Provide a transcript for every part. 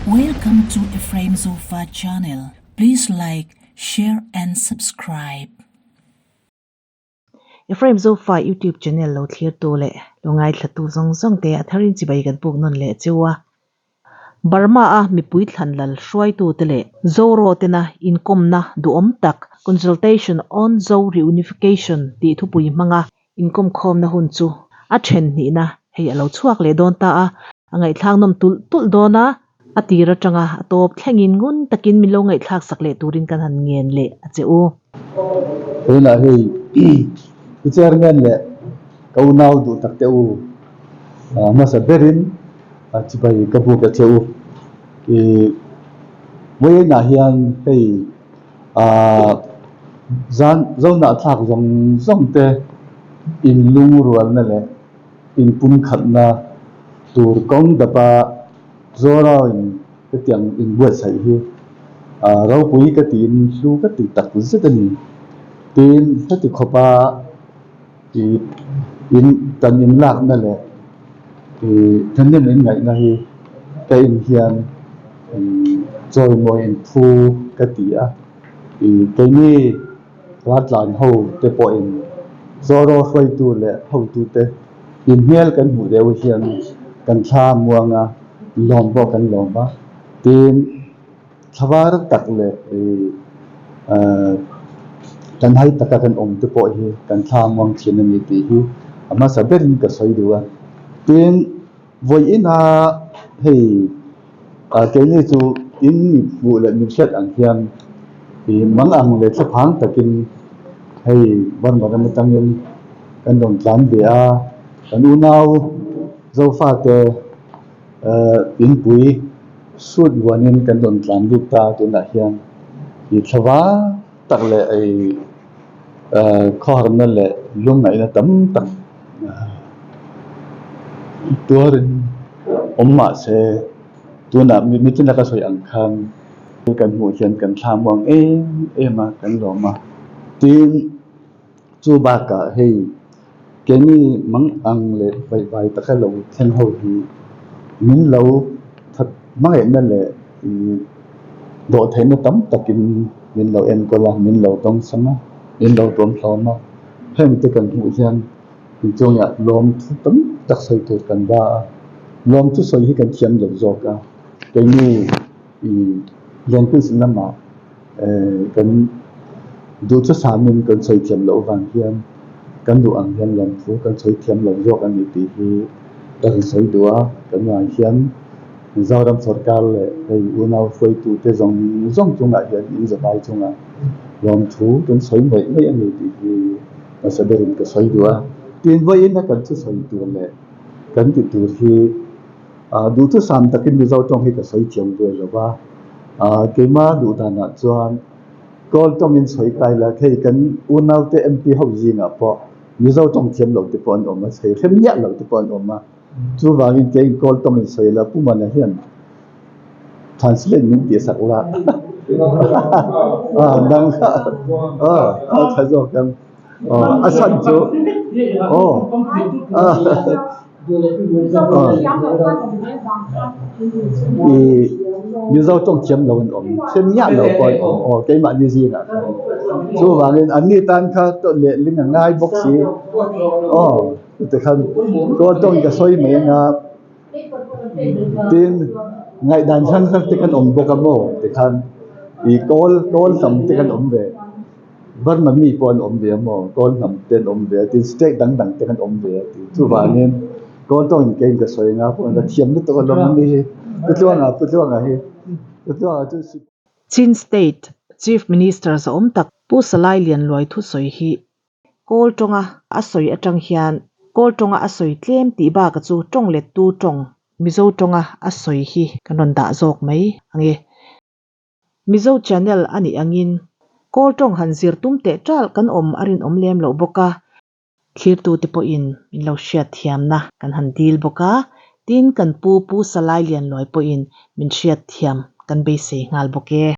Welcome to Ephraim Zofa channel. Please like, share and subscribe. Ephraim Zofa YouTube channel lo thlirtu leh lo ngaithlatu zawng zawng te a tharin chibai kan puk nawn leh cheu a. Burma a mipui thlanlal hruaitute leh Zoro tena inkawmna duhawm tak Consultation on Zo Reunification tih thupui hmanga inkawmkhawmna hun chu a then hnihna hei a lo chhuak leh dawn ta a, a ngaihthlak nawm tulh tulh dawn a, a tir atanga a tawp thlengin ngun takin min lo ngaihthlak sak leh turin kan han ngen leh a che u. Tunah hei Pu Chairman leh ka unau duh tak te u hmasa berin Chibai ka buk a che u. I vawiinah hian hei ah zan zonah thlak zawng zawng te in lungrualna leh in pumkhatna tur kawng dapa Zorain hetiang inbuatsaih hi ah ropui ka tiin hlu ka ti tak zet a ni. Tin, heti khawpa I in kan inlakna leh i thahnem inngaihna hi ka in hian chawimawi inthu ka ti a. I keini raltlan ho te pawhin Zoro hruaitu leh hotute inhmel kan hmuh deuh hian kan thla muang a, lawm pawh kan lawm a. Tin. Thlavar tak leh kan hai taka kan awm te pawh hi kan thla muang thin a ni tih hi a hmasa berin ka sawi duh a. Tin, vawiina hei keini chu in mi hmuh leh min hriat ang hian ih mang ang leh thlaphang takin hei Burma ram atangin kan rawn tlan ve a, kan unau Zofate Inpui suit vuanin kan rawn tlan lut ta tunah hian i thlava tak leh ei khawharna leh lungngaihna tam tak tuarin awm mah se tunah mi china ka sawi ang khan kan hmuh hian kan thla muang em em a kan lawm a tin. Chu bakah hei keini mang ang leh vaihvai taka lo thleng ho hi min lo that hmangaihna leh dawhtheihna tam takin min lo enkawl a, min lo dawngsam a, min lo tuamhlawm a. Heng te kan hmuh hian inchungah lawmthu tam tak sawi tur kan ba a, lawmthu sawi hi kan thiam lo zawk a, keini language lamah Kan duhthusâmin kan sawi thiam loh vang hian kan duh ang hian lawmthu kan sawi thiam lo zawk a ni tih hi ka rawn sawi duh a. Kan ruah hian Mizoram sorkar leh hei unau hruaitute zawng zawng chungah hian in zavai chungah lawmthu kan sawi ngaih ngaih a ni tih hi hmasa berin ka sawi duh a. Tin, vawiin a kan thusawi tur leh kan ti tur hi Duhthusam takin Mizo tawng hi ka sawi thiam ve lo va, keimah duh danah chuan Kawl tawngin sawi kai la, hei kan unaute MP ho zingah pawh Mizo tawng thiam lo te pawh an awm a, sawi hrem miah lo te pawh an awm a, chuvangin keiin Kawl tawngin sawi la Pu Mana hian translate min tih sak la, nang kha a tha zawk ang. A chhan chu aw i Mizo tawng thiam lo an awm thiam miah lo pawh an awm aw keimahni zingah khan chuvangin anni tan kha lehling a ngai bawk si aw tikhan kawl tawng ka sawi mai anga tin ngaihdan hrang hrang te kan awm bawk a maw tikhan i kawl kawl hnam te kan awm ve. Burma mi pawh an awm ve a maw? Kawl hnam te an awm ve a tin state dang dang te an awm ve a ti. Chuvangin kawl tawngin keiin ka sawi anga pawh ka thiam lutuk alawm a ni hi. Pu Tluanga, Pu Tluanga hi, Pu Tluanga chu si. Chin State Chief Minister zawm tak Pu Salai Lianluai thusawi hi Kawl tawnga a sawi atang hian Kawl tawnga a sawi tlem tih baka chu tawng lettu tawng Mizo tawnga a sawi hi kan rawn dah zawk mai ang e. Mizo channel a nih angin Kawl tawng han zir tum teh ṭal kan awm a rinawm lem loh bawk a, thlirtute pawhin min lo hriat thiamna kan han dil bawk a, tin kan pu Pu Salai Lianluai pawhin min hriat thiam kan beisei nghal bawk e.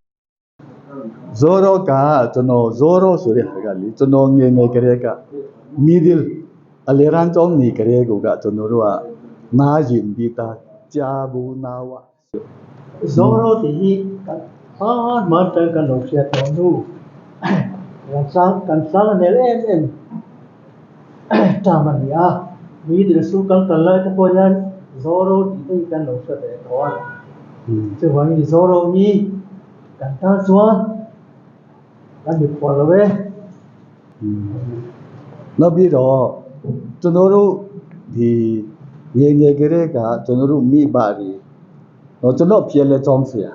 Zoro ka chawhnaw Zoro suri harga li chawhnaw nge nge ka rek a middle a le ran chawng ni ka rek u ka chawhnaw rua na yin bi ta cha bu na wa. Zoro tih hi kan hma hma atang kan lo hriat tawh hnu kan sang kan sang a nel em em term a ni a, middle school kan kal lai te pawh hian Zoro tih te hi kan lo hre ve tawh a, chuvangin Zoro hi kan tan chuan kan mikhual lo e. နောက်ပြီးတော့ကျွန်တော်တို့ဒီငယ်ငယ်ကလေးကကျွန်တော်တို့မိဘတွေနော်ကျွန်တော်ပြည့်လဲကျောင်းဆရာ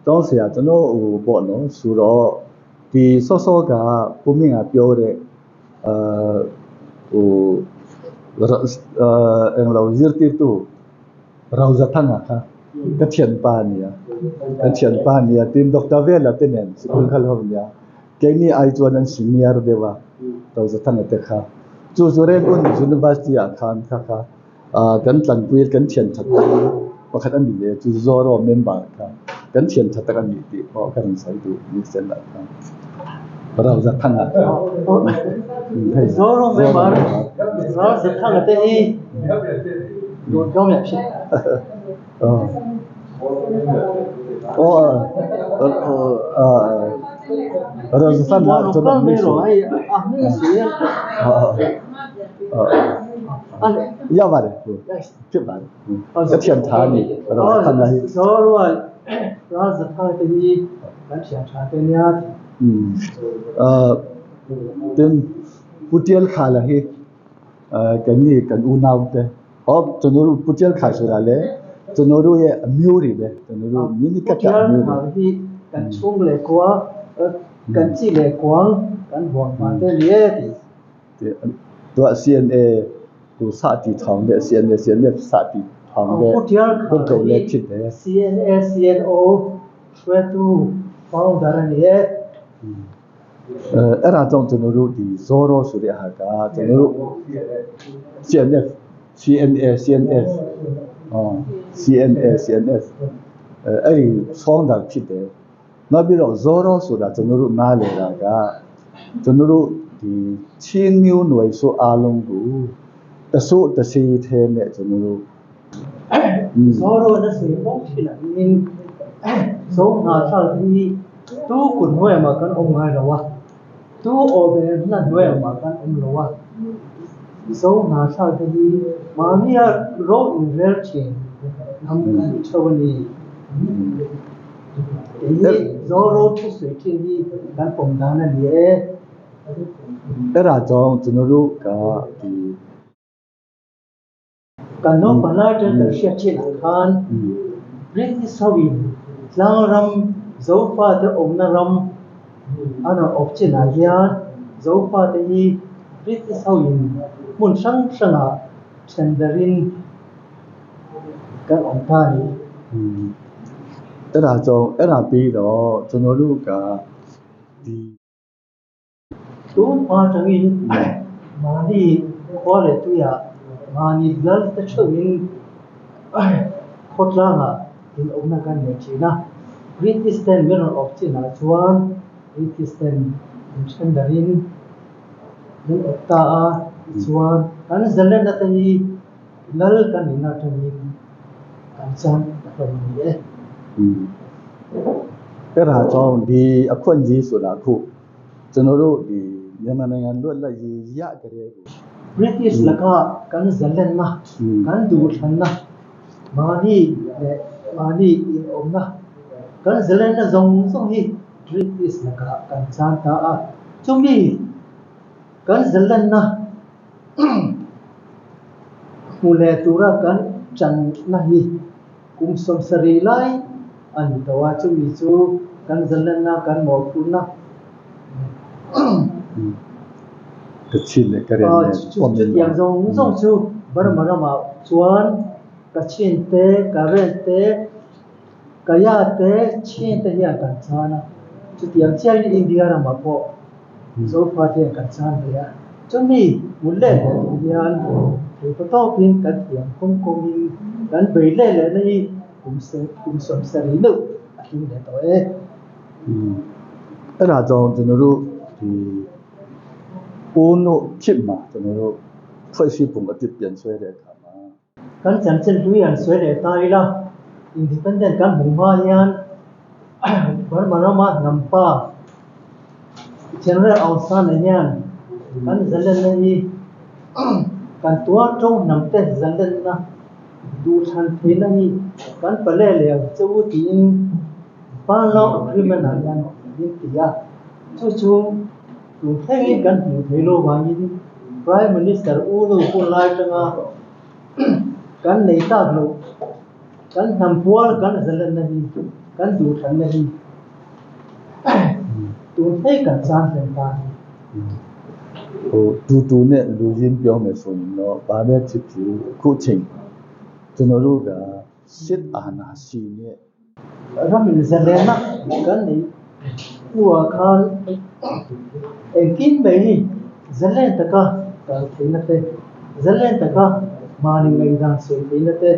ကျောင်းဆရာကျွန်တော်ဟိုပေါ့နော်ဆိုတော့ဒီဆော့ဆော့ကကိုမြင့်ကပြောတဲ့အာဟိုအင်္ဂလာဇီတီတူရောဇထငါခကချန်ပါနီယာကချန်ပါနီယာတင်ဒေါက်တာဝဲလာတင်န်စကုလခလဟောနီယာကဲနီအိုင်ချွန်န်စီနီယာဒေဝရောဇထငါတက်ခါจูจูเรนอุน University อ่ะคานค่ะค่ะอ่ากันตันปุยกันเทียนทัดประคัดอันนี้เลยจูซอรอเมมเบอร์ค่ะกันเทียนทัดกันนี่ที่พอกันใส่ดูนี่เส้นละค่ะเราจะทั้งอ่ะ Zoro member เราจะทั้งแต่ที่โดนจ้องแบบชิ อ๋อโอ้เออเออเราจะทั้ง ว่า อ่ะจะ ลงก็ ไม่ ไม่หรอกไอ้อ่ะไม่เสีย อ๋อ อัน ရပါတယ်ဖြစ်ပါတယ်အထင်ထားနေတော့ခန္ဓာ ဇောရောရာဇထာတည်းလမ်းချာချာတဲ့ညာ อืมเอ่อတင်ပူတီယယ်ခါလာဟိအဲကန်နီကန်ဦးနောက်တဲ့ဟောကျွန်တော်တို့ပူတီယယ်ခါဆိုတာလေကျွန်တော်တို့ရဲ့အမျိုးတွေပဲကျွန်တော်တို့မိမိက က တ် တ အမျိုး မှာ တွေ ဒီကန်ချုံလေကွာကန်ကြည့်လေကွာကန်ဟောမှာတဲ့လေဒီ သူက CNA ကိုစတီထောင်တဲ့ CNA CNF စတီထောင်တဲ့ ပုတီယယ် ပုဂ္ဂိုလ်လည်းဖြစ်တယ် CNA CNO ဆွဲတူဖောင်းဒါရနေ အဲအဲ့ဒါကြောင့်ကျွန်တော်တို့ဒီဇောရောဆိုတဲ့ဟာကကျွန်တော်တို့ CNF CNA CNF အော် CNA CNF အဲအဲ့ဒီဆောင်းတာဖြစ်တယ်နောက်ပြီးတော့ဇောရောဆိုတာကျွန်တော်တို့နားလည်တာကကျွန်တော်တို့ဒီချင်းမျိုးຫນွေဆိုအားလုံးကိုတဆိုးတစီထဲနဲ့ကျွန်တော်တို့ ဇောရောနဲ့ဆိုပေါ့ဖြစ်လာနင်းဇောငါဆောက်ဒီတူကုနွဲမှာကန်အောင်ငါရောတူအော်ဘဲနတ်နွဲမှာကန်အောင်လောဇောငါဆောက်ဒီမာမီယာရောအင်ရယ်ချင်းနမ်ကန်ချဝနီဒီဇောရောသူဆွေချင်းဒီကန်ပုံဒါနလေ အဲ့ဒါကြောင့်ကျွန်တော်တို့ကဒီ ကန်နောပလာတဲ့ရှက်ချင်းခန် British hawin tlang ram zofa te awmna ram a rawn awp chinah hian zofa te hi British hoin hmun hrang hrangah then darin kan awm ta a ni. အဲ့ဒါကြောင့်အဲ့ဒါပြီးတော့ကျွန်တော်တို့ကဒီ Tun hma tangin mahni khua leh tuiah mahni lal te theuhin khawtlangah in awmna kan nei thin a. British ten min rawn awp chinah chuan British ten min then darin min awp ta a, tichuan kan zalenna te hi lal kan nihna atangin kan chan a hlawm a ni e. အဲ့ဒါကြောင့်ဒီအခွင့်အရေးဆိုတာအခုကျွန်တော်တို့ဒီမြန်မာနိုင်ငံလွတ်လပ်ရေးရကြတဲ့ကို British laka kan zalenna kan duhthlanna mahni leh mahni inawmna kan zalenna zawng zawng hi British laka kan chan ta a, chumi kan zalenna hmu leh tura kan channa hi kum sawmsarih lai a ni tawh a, chumi chu kan zalenna kan mawhphurhna ကချင်နဲ့ကရင်နဲ့ chutiang zawng zawng chu Burma ramah chuan Kachin te Karen te Kaya te Chin te hian kan chan a, chutiang chiahin India ramah pawh Zofa te hian kan chan ve a, chumi hmun leh leh tur hian thei tawpin kan thiam kawng kawngin kan bei leh leh na hi kum kum sawmsarih deuh a hlim leh tawh e. အဲ့ဒါကြောင့်ကျွန်တော်တို့ဒီဦးတို့ဖြစ်မှာကျွန်တော်တို့ဖွဲ့စည်းပုံအသစ်ပြန်ဆွဲတဲ့အခါမှာ Kan chanchin hlui an sawi leh ta ila Independent kan hmuh hma hian Burma rama hnampa General Aung San-a hian kan zalenna hi kan tuar ṭo hnamte zalenna duhthlan theihna hi kan pale leh ang che u tiin Panlong Agreement ah hian min ti a, chu chu tun thlengin kan hmuh theih lo vangin Prime Minister U Nu hun lai atanga kan nei tak loh kan hnam pual kan zalenna hi kan duhthlanna hi tun thleng kan chan hlen ta a ni. တူတူနဲ့လူရင်းပြောမယ်ဆိုရင်တော့ဘာပဲဖြစ်ဖြစ်အခုချိန်ကျွန်တော်တို့ကစစ်အာဏာရှင်နဲ့ Ramin zalenna kan neih hnuah khan engtin mai hi zalen taka kal theihna te, zalen taka mahni ngaihdan sawi theihna te,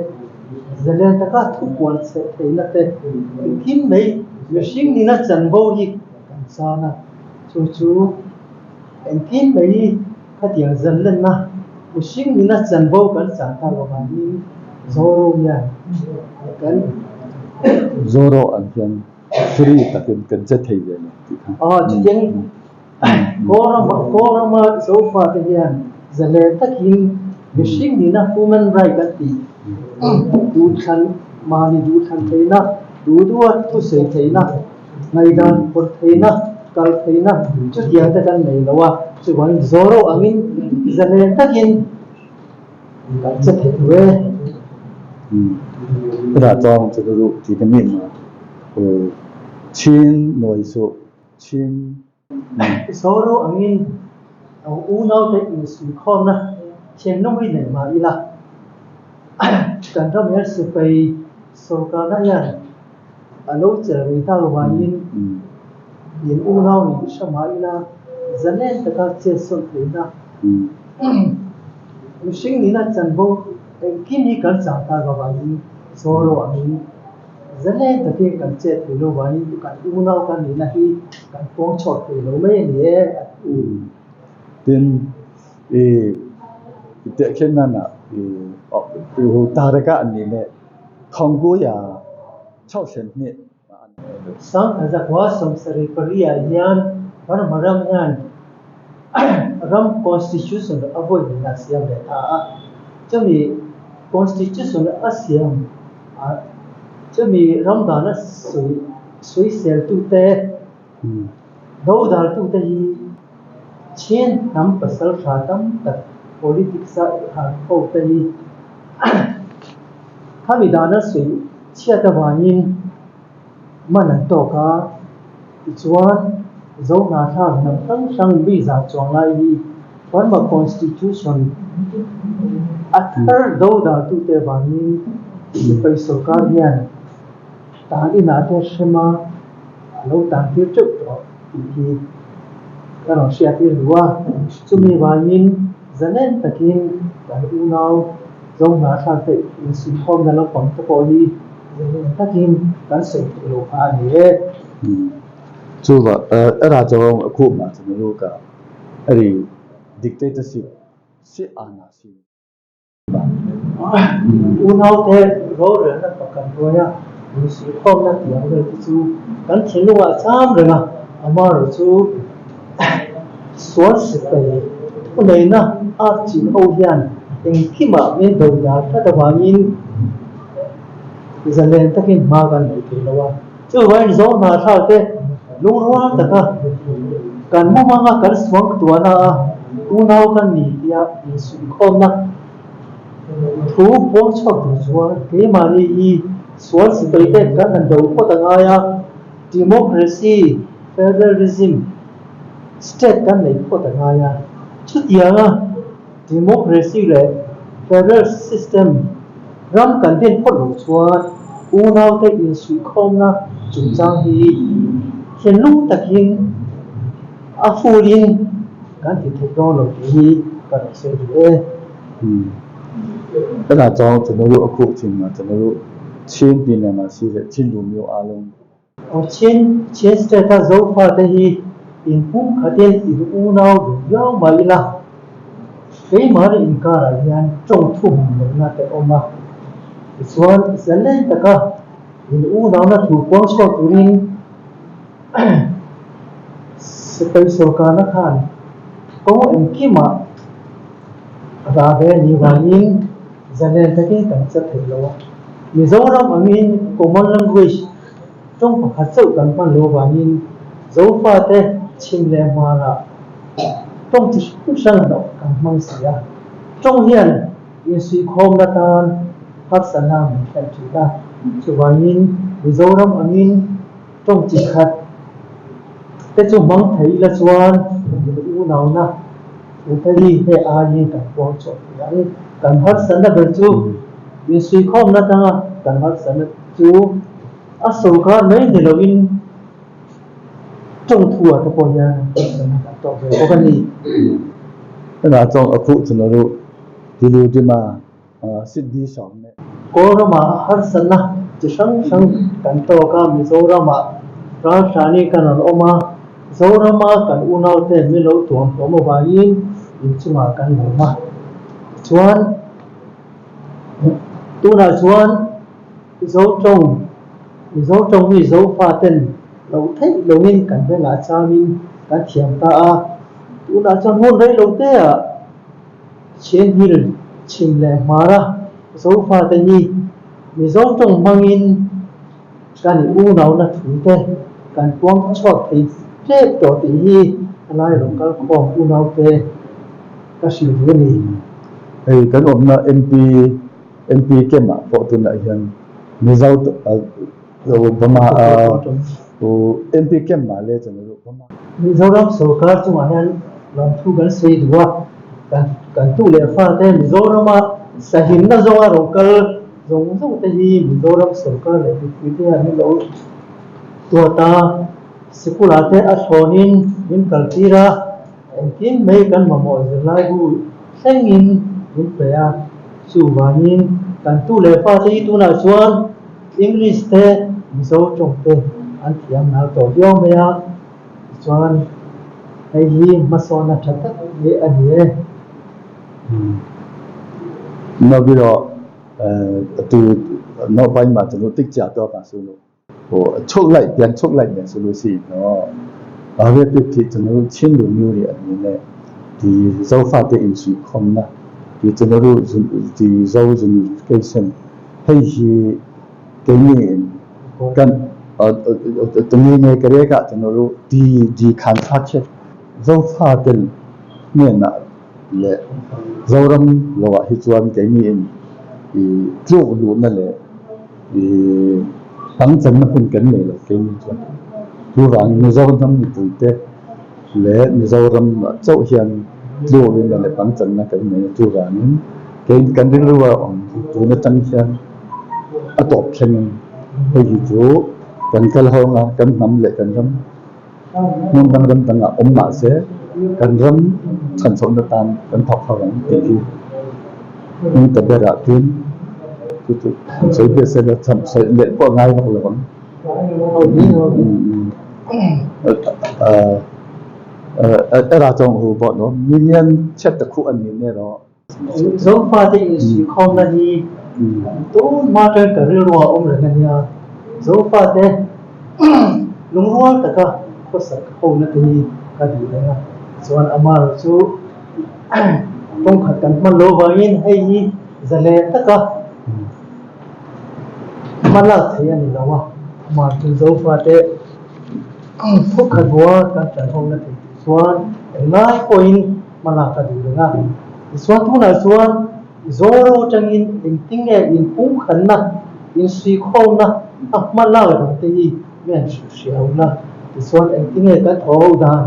zalen taka thupuan chheh theihna te, engtin mai mihring nina chanvo hi kan chan a, chu chu engtin mai hi khatiang zalenna mihring nina chanvo kan chan tak avangin Zoro hian kan Zoro ang hian free takin kan che thei ve lo tih kha. Aw chutiang Kawlrama Kawlrama Zofate hian zalen takin mihring nihna human right an tih duhthlan mahni duhthlan theihna duh duha thusawi theihna ngaihdan phawrh theihna kal theihna chutiang te kan nei lo a chuvangin Zoro angin zalen takin Kan che thei lo e. Ka dah chuang chu ka duh ti ka nih ma. Chin nawi suh Chin. Zoro angin unaute insuikhawmna thinlung hi nei mah ila kan ram hian sipai sorkarna hian a lo chelh ve tak avangin in unau in hre mah ila zalen taka chetsawn theihna Mihring nihna chanvo engkim hi kan chang tak avangin Zoro angin zalen takin kan chet thei lo vangin kan unau kan nihna hi kan pawng chhuak thei lo mai a ni e a ti. Tin, i tehkhin nana i tareka an nih leh Thawngkuia chauhsen hnih Sangkazakua 74 hian Burma ram hian ram constitution a vawi hnihna a siam leh ta a, chumi constitution a siam chumi ram dana sawi sawiseltute dodaltute hi Chin hnam pasal tha tam tak politics a har ho te hi khami dana sawi chhiat avangin man an tawk a, tichuan Zohnahthlak hnam hrang hrang mi zah chuang lai hi Burma Constitution a thar dodaltute avangin sipai sorkar hian tan inah te hrema a lo tan tir teuh tawh tih hi ka rawn hriat tir duh a, chumi vangin zalen takin kan unau Zohnahthlak te insuihkhawmna lampang te pawh hi zalen takin kan sawi theih lo kha a ni e. Chuva a ra chuang a khuh mah chu nu ka a ri dictatorship si ana si. Unaute rorelna pakhat hnuaia insuihkhawmna tih ang vel te chu kan thinlungah cham reng a, amaherawh chu sual sipai thuneihna a chilh ho hian engkimah min do dar tlat avangin zalen takin hma kan nei thei lo a. Chuvangin Zohnahthlak te lungrual taka kan mu hmanga kan suang tuahna a unau kan ni tia insuihkhawmna thu puang chhuak tur chuan keimahni hi sual sipai te kan han do phawt a ngai a, democracy, federalism, state kan neih phawt a ngai a. Chutianga democracy leh federal system ram kan din phawt loh chuan unaute insuihkhawmna chungchang hi thinlung takin a fulin kan ti thei dawn lo tih hi ka rawn sawi duh e. Ka dah chuang channel a khuh chin ma channel Chin pin ma si le Chin lu myo a lung. Aw Chin, Chin State a Zofa te hi in pumkhatin in unau duh viau mai ila, keimahni inkarah hian tawng thu hmun lohna te awm a, tichuan zalen taka. In unauna thu puang chhuak turin sipai sorkarna khan kawng engkimah a dah ve a nih vangin zalen takin kan chat thei lo a. Mizoram angin common language tawng pakhat chauh kan hman lo vangin Zofate chhim leh hmarah tawng chi hrang hrang kan hmang si a. Tawng hian Insuihkhawmna tan harsatna min thlen thin a, chuvangin Mizoram angin tawng chi khat te chu hmang thei ila chuan min unauna thute hi he aiin kan puang chhuah thei ang. Kan harsatna ber chu insuihkhawmna tanga kan harsatna chu a sorkar mai ni loin tawng thu ah te pawh hian harsatna kan tawk ve bawk a ni. Hengah chuan a khuh chun a ruh. Tilu tima Sydney sawm leh. Kawlramah harsatna chi hrang hrang kan tawk a, Mizoramah ralhrani kan rawn awm a, Zorama kan unaute min lo tuam hlawm avangin inchungah kan lawm a. Tichuan, tunah chuan Mizo tawng, Mizo tawng hi Zofaten loh theih loin kan vengah chamin kan thiam ta a, tunah chuan hun rei lo teah, Chhianhil chhim leh hmara Zofate hi Mizo tawng hmangin kan unauna thute kan puang chhuak thei tlep tawh tih hi a lai rawn kal khawm unaute ka hrilh duh a ni. Hei kan awmna MP MP camp ah pawh tunah hian Mizo Obama MP camp mah le chuan Obama. Mizoram sorkar chungah hian lawmthu kan sawi duh a, kan tu leh fate Mizorama sahimna zawnga rawn kal zawng zawng te hi Mizoram sorkar leh mipuite hian min lo tuat a, sikul-ah te a thlawnin min kaltir a, engtin mai kan mamawh zirlaibu thlengin min pe a, chuvangin kan tu leh fate hi tunah chuan English te Mizo tawng te an thiam nal tawh viau mai a, tichuan hei hi hmasawnna tha tak hi a ni e. Nobilo tu no pai ma chu tik cha to ka su lo chuk lai pian chuk lai men su lu si no a ve pi thi chu nu chin lu nyu ri an ni ne ti zo fa te in sui khom na ti chu nu ru ti zo unification Hei hi keini kan tunge nge ka rek ah cun ru ti di khan tha khi Zofa ten hnenah le Zoram lo ah hi chuan keini in i tluk luhna le i pangchanna hmun kan nei lo keini chuan chuvangin Mizoram mipuite le Mizoram ah chauh hian tluk luhna leh pangchanna kan nei a chuvangin Kei kan rilru a awm chu tun atang hian a tawp thlengin hei hi chu kan kal ho anga kan hnam leh kan ram hmun dang ram dangah awm mah se kan ram chhanchhohna tan kan thawk ho ang tih hi hmun ta berah tin chu chu han sawi ve se la sawi leh pawh a ngai vak lo ang. Era chuan hu pawh nuam million chhiat ta khuh a ni nen erawh. Zofate insuihkhawmna hi tun hma atangin ka rilru a awm reng a nia. Zofate lungrual taka khawsak hona te hi ka duh reng a. Chuan amaherawh chu kawngkhat kan hman loh vangin hei hi zalen taka hma lak theih a ni lo a. Amah chu Zofate thukhat bua kan tan hona thei tih chuan englai pawhin hma lak a duh reng a. Tichuan tunah chuan Zoro atangin engtin nge inpumkhanna, insuikhawmna a hma lak dan te hi mi an hrilh hria ho la. Tichuan engtin nge kan thaw ho dan,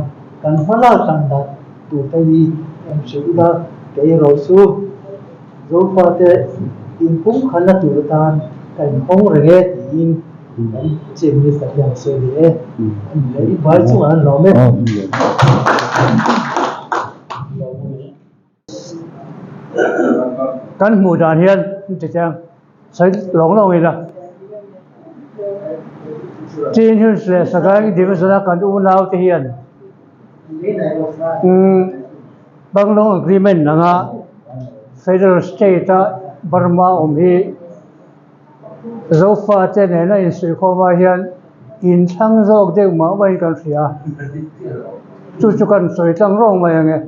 kan hma lak dan dan tur te hi an hrilh ila, kei erawh chu Zofate inpumkhanna tur atan ka inhawng reng e tiin kan Chief Minister hian a sawi leh e. A ni leh i vai chungah an lawm e. Kan hmuh dan hian ti chiang sawi lawng lawng ila Chin Hills leh Sagaing Division a kan unau te hian Bangalore Agreement anga Federal State a Burma awm hi. Zofate nena insuihkhawmah hian inthlang zawk deuh mah maiin kan hria a, chu chu kan sawi tlang rawng mai ang e.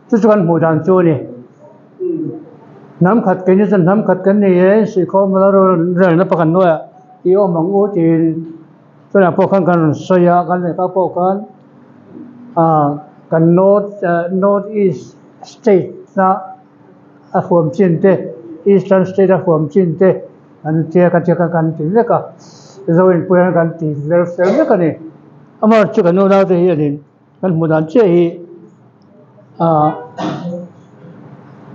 Chu chu kan hmuh dan chu a ni. Hnam khat keini chuan hnam khat kan nei e, insuihkhawm la rorelna pakhat hnuaiah i awm ang u tiin chutiang pawh khan kan rawn sawi a, kan lehkha pawh khan ah kan north north east state a a huam chin te eastern state a huam chin te an tia kan tia kan ti vek a zo inpui hian kan ti vel fel vek a ni amaherawhchu chu kan unau te hianin kan hmuh dan chiah hi ah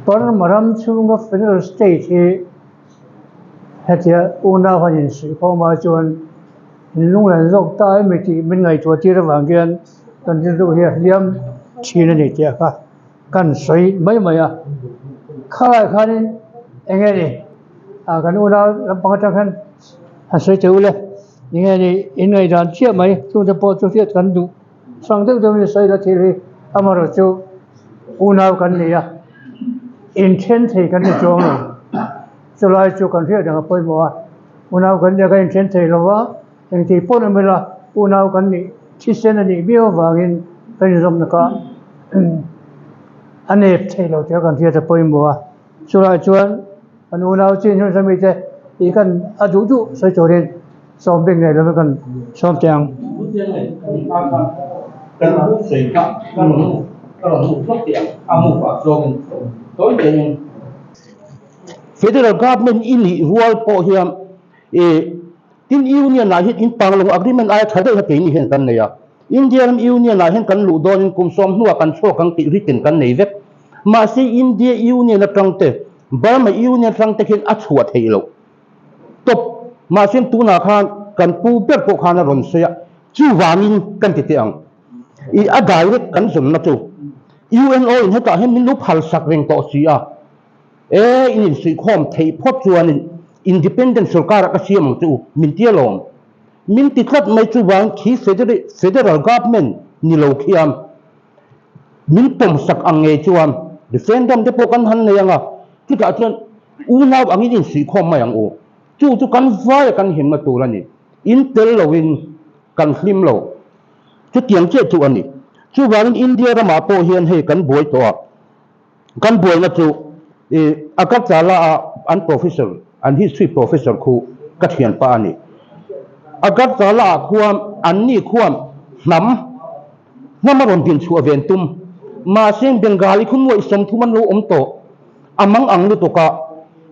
Burma ram chhunga federal state hi hetia unau han insuihkhawm ah chuan in lunglen zawk ta em tih min ngaihtuah tir avang hian kan rilru hi a hliam thin a ni tih a kha. Kan sawi mai mai a, khalai khanin eng nge ni ah kan unau lampang atang khan han sawi teh ule, eng nge ni in ngaihdan chiah mai chungte pawh chu hriat kan duh sang deuh deuhin sawi la thil hi amaherawh chu unau kan ni a, inthen thei kan ni chuang lo, chulai chu kan hriat ang a pawimawh a, unau kan ni a kan inthen thei lo va engti pawh ni mai la unau kan nih thisen a nih viau avangin kan inzawmna kha a nep thei lo tih a kan hriat a pawimawh a chulai chuan kan unau chin hian sawmi te tih kan a duh duh sawi turin sawm bik nei lovin kan sawm teh ang. Federal government i nih rual pawh hian ih Tin Union ah hian in panglawng agreement aia tha deuh hi keini hian kan nei a. India ram Union ah hian kan luh dawnin kum sawm hnuah kan chhuak ang tih written kan nei vek. Mahse India Union atang te, Burma Union atang te khian a chhuah theih loh tawp. Mahse tunah khan kan pu ber pawh khan a rawn sawi a, chuvangin kan ti teh ang. I a direct kan zawnna chu UNO in hetah hian min lo phalsak reng tawh si a. E, in insuihkhawm theih phawt chuanin Independent sorkar ah ka siam ang che u, min ti alawm. Min ti tlat mai chuvang khi Federal Government ni lo khian min pawmsak ang ngei chuan referendum te pawh kan han nei ang a, chutah chuan unau angin insuihkhawm mai ang u. Chu chu kan vaia kan himna tur a ni. In tel loin kan hlim lo. Chutiang chiah chu a ni. Chuvangin India ramah pawh hian hei kan buai tawh a. Kan buaina chu i Agartala a an professor, an history professor khu ka thianpa a ni. Agartala ah khuan anni khuan hnam, hnam a rawn din chhuah ven tum. Mahse Bengali khu nuaih 30 an lo awm tawh. A mang ang lutuk a,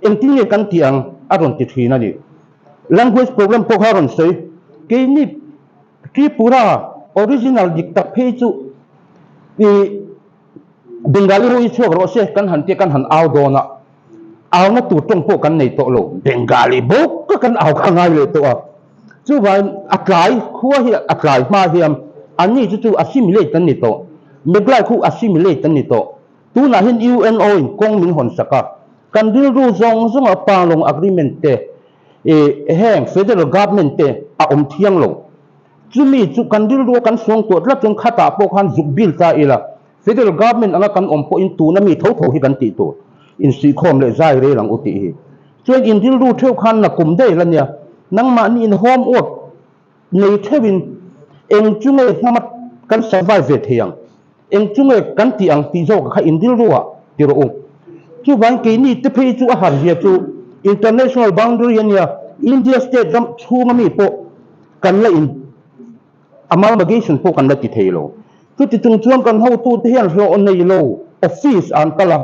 engtin nge kan tih ang a rawn ti thin a ni. Language problem pawh kha a rawn sawi. Keini Tripura original dik tak phei chu i Bengali ho hi chhuak rawh se kan han tia kan han au dawn a, auna tur tawng pawh kan nei tawh lo, Bengali bawk ka kan au kha ngai leh tawh a, chuvangin a tlai khua hi a tlai hma hian anni chu chu assimilate an ni tawh, Meglai khu assimilate an ni tawh, tunah hian UNO in kawng min hawn sak a, kan rilru zawng zawng a Panglong agreement te ih heng federal government te a awm thiang lo. Chumi chu kan rilru a kan suang tuah tlat chuan khatah pawh khan zuk bil ta ila, Federal Government anga kan awm pawhin tuna mi tho tho hi kan tih tur, insuihkhawm leh zai rel ang u tih hi. Chuan in rilru theuh khan na kum daih la nia, nangmahni in homework nei theuhin eng chu nge hnama kan survive ve thei ang, eng chu nge kan tih ang tih zawk kha in rilru ah ti rawh u. Chuvangin keini te phei chu a har zia chu international boundary ania, India state ram chhunga mi pawh Kan la in amalgamation pawh kan la ti thei lo. Chuti chung chuan kan hotute hian hlawh nei lo office ah an kal a,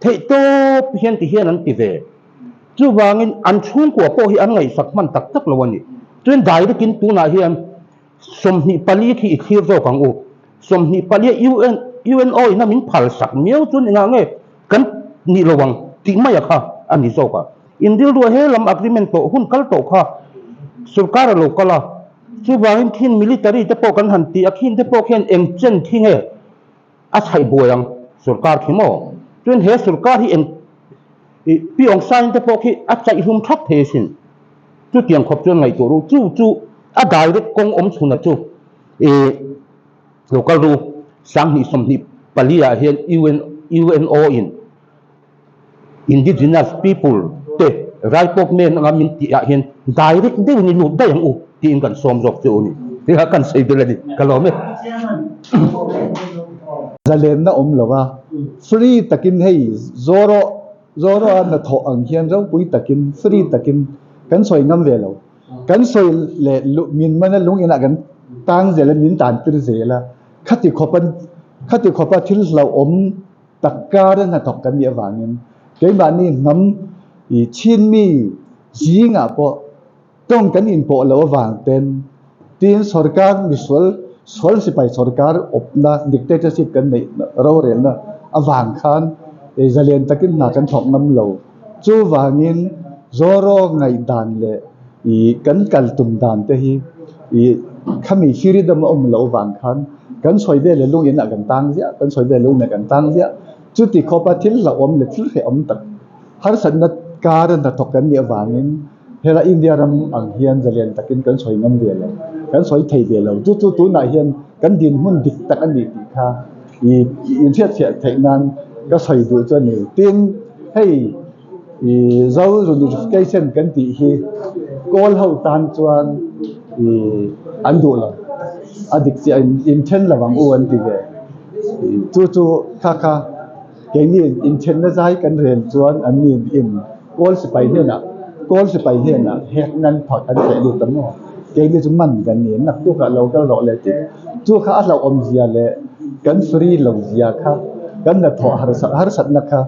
theih tawp hian ti hian an ti ve. Chuvangin an chhungkua pawh hi an ngaihsak hman tak tak lo a ni. Chuan direct in tunah hian 24 khi i thlir zawk ang u. 24 a UN UNO in a min phalsak miau chuan engah nge kan nih lo ang tih mai a kha a ni zawk a. In rilru a he lam agreement tawh hun kal tawh kha sorkar a lo kal a, chuvangin khin military te pawh kan han ti a, khin te pawh khian eng chen khi nge a chhaih buai ang sorkar khi maw? Chuan he sorkar hi eng ih Pi Aung San te pawh khi a chaih hlum thak thei asin. Chutiang khawp chuan ngaihtuah ru chu chu a direct kawng awm chhunah chu ih lo kal ru 2024 ah hian UN UNO in Indigenous people te. Raipawp men anga min tih ah hian direct deuhin i lut daih ang u tiin kan sawm zawk che u ni. Tih kha kan sawi ber a ni. Ka lawm e. Zalenna awm lo a, free takin hei Zoro Zoro a hnathawh ang hian ropui takin free takin kan sawi ngam ve lo. Kan sawi leh min mana lung inah kan tang zel a, min tan tir zel a. Khati khawpa khati khawpa thil hlauhawm tak kara hnathawk kan nih avangin keimahni hnam i chhinmi zingah pawh tawng kan inpawh loh avang ten tin sorkar misual sual sipai sorkar awpna dictatorship kan neih rorelna avang khan zalen takin hna kan thawk ngam lo. Chuvangin Zoro ngaihdan leh i kan kal tum dan te hi i khami freedom a awm loh vang khan kan sawi vel leh lung inah kan tang ziah, kan sawi vel leh lung inah kan tang ziah. Chuti khawpa thil hlauhawm leh thil hrehawm tak harsatna kara hnathawk kan nih avangin helai India ram ang hian zalen takin kan sawi ngam ve lo, kan sawi thei ve lo. Chu chu tunah hian kan dinhmun dik tak a ni tih kha i inhriatfiah theih nan ka sawi duh chu a ni. Tin, hei i Zo Unification kan tih hi Kawl ho tan chuan i an duh lo, a dik chiah inthen lo ang u an ti ve. Chu chu kha kha keini inthenna zai kan rel chuan an ni in kawl sipai hnenah kawl sipai hnenah hek nan phah kan theh lut ang maw keini chu man kan ni naktukah lo kal rawh le tih chu kha a hlauhawm zia leh kan free lo zia kha kan hnathawh harsat harsatna kha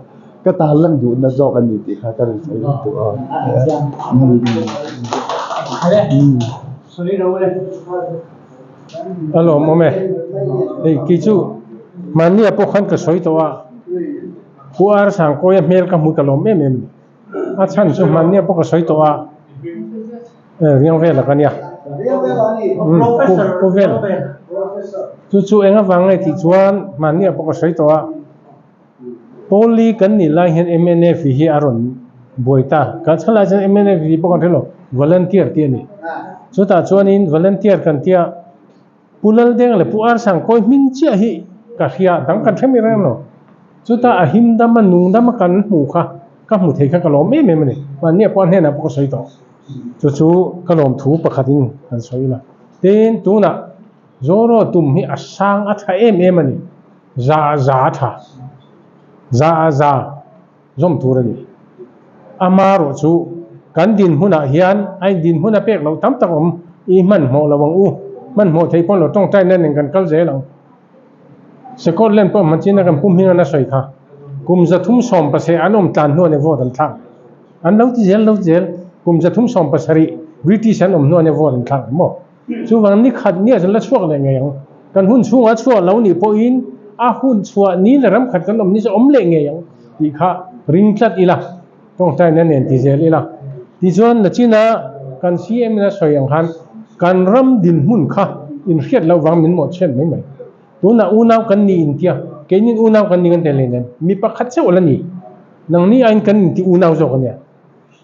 ka tan lang duhna zawk a ni tih kha ka rawn sawi duh a. A lawmawm e. Hei kei chu mahnia pawh khan ka sawi tawh a, Pu Ar Sangkawia hmel ka hmu ta lawm em em ni. A chhan chu mahnia pawh ka sawi tawh a, riang vel ka nia. Umm Pu Vel. Chu chu eng avang nge tih chuan mahnia pawh ka sawi tawh a, Pawli kan nih lai hian mnf hi a rawn buai ta. Kan chhan lai chuan mnf hi pawh kan hre lo, volunteer tih a ni. Chutah chuanin volunteer kan tia Pu Laldeng leh Pu Arsangkawi hming chiah hi ka hria, dang kan hre mi reng lo. Chutah a him dam a nung dam a kan hmuh kha, ka hmu thei kha ka lawm em em a ni. Mahni a pawh a hnenah pawh ka sawi tawh. Chu chu ka lawm thu pakhatin kan sawi ila. Tin, tunah Zoro tum hi a sang a tha em em a ni. Za a za a tha. Za a za zawm tur a ni. Ama erawh chu kan dinhmunah hian a indinhmun a pek loh tam tak awm i hmanhmawh lo ang u. Hmanhmawh thei pawn lo tawngtai nen in kan kal zel ang. Scotland pawh hman chin a kan pu hming an a sawi kha. Kum 370 an awm tlan hnuah nia vote an thlak. An lo ti zel lo ti zel. Kum 370 British an awm hnuah nia vote an thlak maw? Chuvang ni khat nia chu la chhuak leh ngei ang. Kan hun chhungah chhuah lo nih pawhin a hun chhuah ni leh ram khat kan awm ni chu awm leh ngei ang tih kha ring tlat ila, tawngtaina nen ti zel ila. Tichuan nachina kan CM in a sawi ang khan kan ram dinhmun kha inhriat loh vang min mawhchhiat mai mai. Tunah unau kan ni intia, keinin unau kan ni kan tel hleinem, mi pakhat chauh la ni. Nangni aiin kan inti unau zawk ania.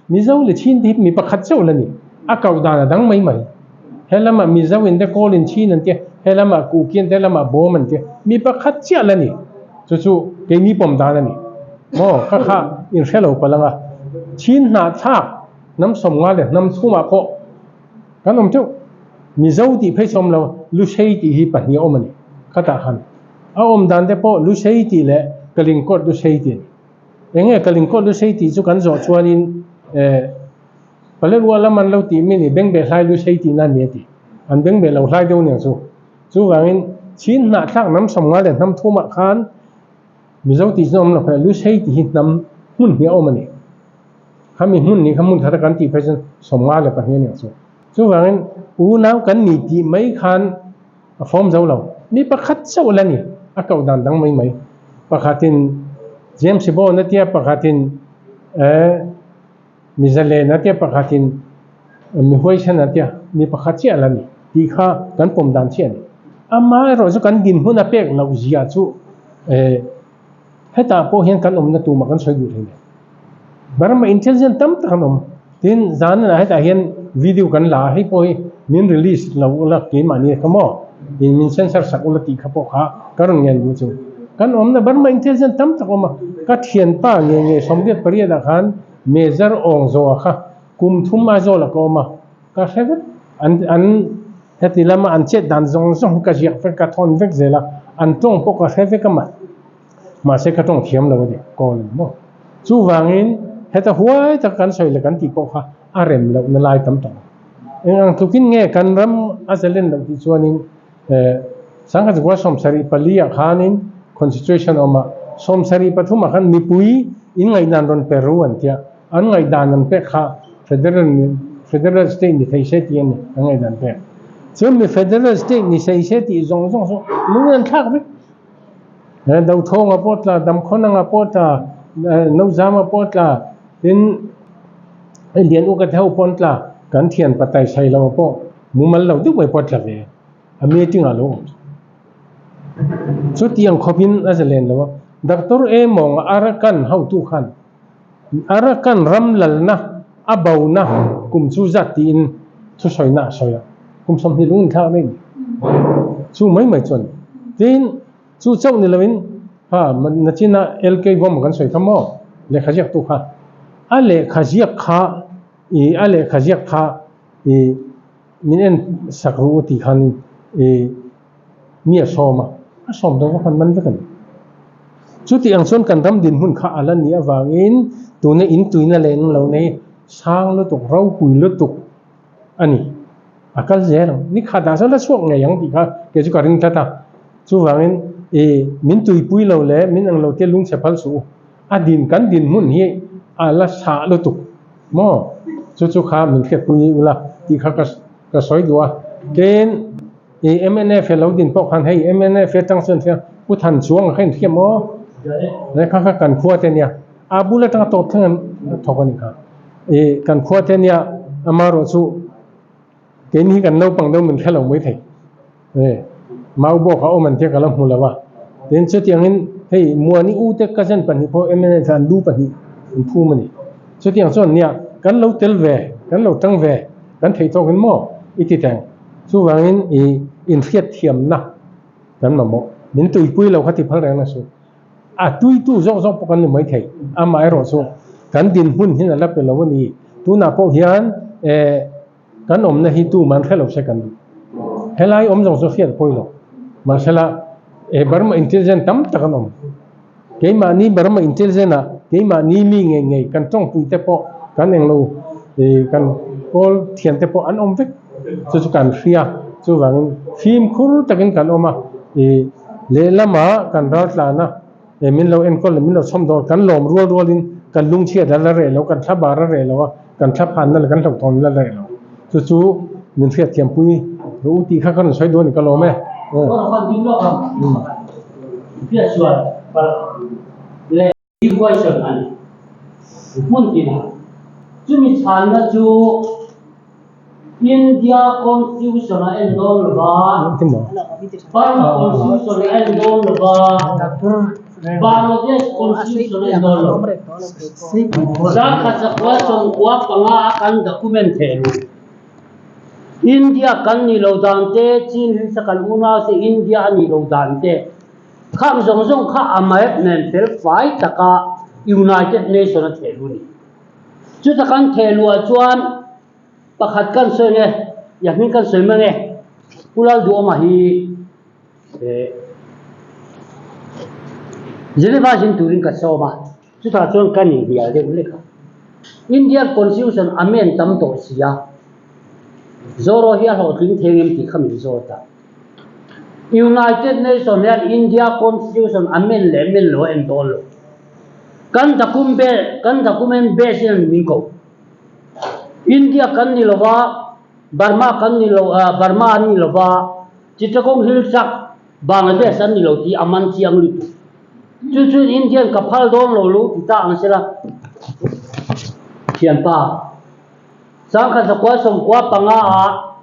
Mizo leh Chin te hi mi pakhat chauh la ni. A koh dan a dang mai mai. He lamah Mizo in te Kawl in Chin an tia, he lamah Kuki an tia, he lamah Bawm an tia. Mi pakhat chiah la ni. Chu chu keini pawm dan a ni. Maw kha kha in hre lo palh ang a. Chin hnahthlak hnam 50 leh hnam chhumah pawh kan awm teuh. Mizo tih phei chu awm lo, Lushei tih hi pahnih a awm a ni. Khatah khan a awm dan te pawh Lushei tih leh Kalingkawt Lushei tih a ni. Enge ka lingkawt lusei tih chu kan zawh chuanin eh Palerua lam an lo tih mi ni bengbeh hlai lusei tihna a ni a ti. An bengbeh lo hlai deuh aniang chu. Chuvangin Chin hnahthlak hnam 50 leh hnam thumah khan Mizo tih chu a awm lo kha lusei tih hi hnam hmun hi a awm a ni. Khami hmun nih kha hmun khat a kan tih phei chuan 52 aniang chu. Chuvangin unau kan ni tih mai khan A fawm zo lo. Mi pakhat chauh la ni. A koh dan dang mai mai. Pakhatin James Bond a tia, pakhatin eh mi zalen a tia, pakhatin mi huaisen a tia. Mi pakhat chiah la ni. Tih kha kan pawm dan chiah a ni. Amaherawh chu kan dinhmun a pek loh zia chu eh hetah pawh hian kan awmna tumah kan sawi duh thei lo. Burma intelligent tam tak an awm. Tin, zanah hetah hian video kan la a, hei pawh hi min release lo ula keimahni kha maw in min censor sak ula tih kha pawh kha ka rawn ngen duh chu. Kan awmna Burma intelligent tam tak awm a, ka thianpa nge nge 88 ah khan. Major awng zawha kha kum thum Aizawl ah ka awm a, ka hre vek. An an heti lama an chet dan zawng zawng hi ka ziak vek, ka thawn vek zel a, an tawng pawh ka hre vek a mah. Mahse ka tawng thiam lo a ni, kawl in maw. Chuvangin heta huai tak kan sawi leh kan tih pawh kha a rem lohna lai tam tak a. Eng ang tlukin nge kan ram a zalen loh tih chuanin Sangha Zakua 74 ah khanin Constitution a awm a, 73 ah khan mipui in ngaihdan rawn pe ru an tia, an ngaihdan an pek kha Federal Federal State ni thei se tih a ni an ngaihdan pek. Chuan mi Federal State ni thei se tih zawng zawng chu lung an thlak vek. Dothawnga pawh tla, Damkhawnanga pawh tla, Nozama pawh tla, tin Lian Uka te ho pawh an tla, kan thian Patai Sailo pawh mumal lo deuh mai pawh a tla ve a meeting ah lo awm chu. Chutiang khawpin a zalen lo a, Doctor Emawnga Arakan hotu khan Arakan ram lalna a bona kum chu zat tiin thusawiina a sawi a, kum 20 lung inthlak mai a ni. Chu mai mai chuan tin chu chauh ni loin ha nachina LK Vom kan sawi kha maw lehkha ziaktu kha a lehkha ziak kha ih a lehkha ziak kha ih min en sak ru tih khanin ih mi a sawm a, a sawm dawn khan man vek a ni. Chuti ang chuan kan ram dinhmun kha a la nih avangin tuna in tuina leh eng lo nei sang lutuk, ropui lutuk a ni. A kal zel ang. Ni khat ah chuan la chhuak ngei ang tih kha kei chu ka ring tlat a. Chuvangin ih min tuipui lo leh min ang lo te lungchhe phal suh u. A din kan dinhmun hi a la sah lutuk maw? Chu chu kha min hriatpui ula tih kha ka sawi duh a. Tin. I mnf he lo din pawh khan hei mnf he atang chuan hria Pu Than Chuang a kha inhriam aw he kha kha kan khua te ania a bul atanga tawp thleng an thawk a nih kha i kan khua te ania amaherawh chu keini hi kan naupang deuh min hre lo mai thei e mau bawk a awm an tia ka la hmu lo a tin chutiangin hei Muani u te cousin pahnih pawh mnf an lu pahnih an phum a ni chutiang chuan nia kan lo tel ve kan lo tang ve kan theih tawkin maw i ti teng. Chuvangin i inhriatthiamna kan mamawh. Min tuipui lo kha ti phal reng na su. A tuitu zawk zawk pawh kan ni mai thei. Amaherawh chu kan dinhmun hin a la pe lo a ni. Tunah pawh hian eh kan awmna hi tuman hre lo se kan duh. Helai awm zawng chu hriat pawi lo. Mahsela eh Burma intelligent tam tak an awm. Keimahni Burma intelligent ah keimahni mi ngei ngei kan tawngpui te pawh kan englo ih kan kawl thian te pawh an awm vek chu chu kan hria chuvangin fimkhur takin kan awm a ih lehlamah kan ral tlan a eh min lo enkawl leh min lo chhawm dawr kan lawm rual rualin kan lungchhiat a la reh lo kan thla bar a reh lo a kan thla phanna leh kan hlauhthawn la reh lo chu chu min hriatthiampui rawh u tih kha ka rawn sawi dawn a ni ka lawm e. Equation a ni. Hmun tinah chumi chhanna chu India Constitution a en dawn lo va, Burma Constitution a en dawn lo va, Bangladesh Constitution a en dawn lo. Zangkhat zakua 95 a kan document theh luh. India kan nih lo dan te, Chin hmasa kan unau te India a nih lo dan te, Khang zawng zawng kha a map nen fel fai taka United Nation a thehlu a ni. Chuta kan thehluah chuan pakhat kan sawi nge, ya hming kan sawi mai nge, Pu Lalduhawma hi eh Geneva zin turin ka sawm a, chutah chuan kan inhnial deuh hlek a. Indian Constitution amend tam tawh si a, Zoro hi a hlawhtling thei ngem tih kha min zawt a. United Nation hian India Constitution a men leh men lo a en dawn lo. Kan kan document base in min ko. India kan ni lova, Burma kan ni lo, Burma an ni lova, Chittagong Hill Tract Bangladesh an ni lo tih a man chiang lutuk. Chu chuan Indian ka phal dawn lo lo ti ta ang sela. Thianpa, 1995 ah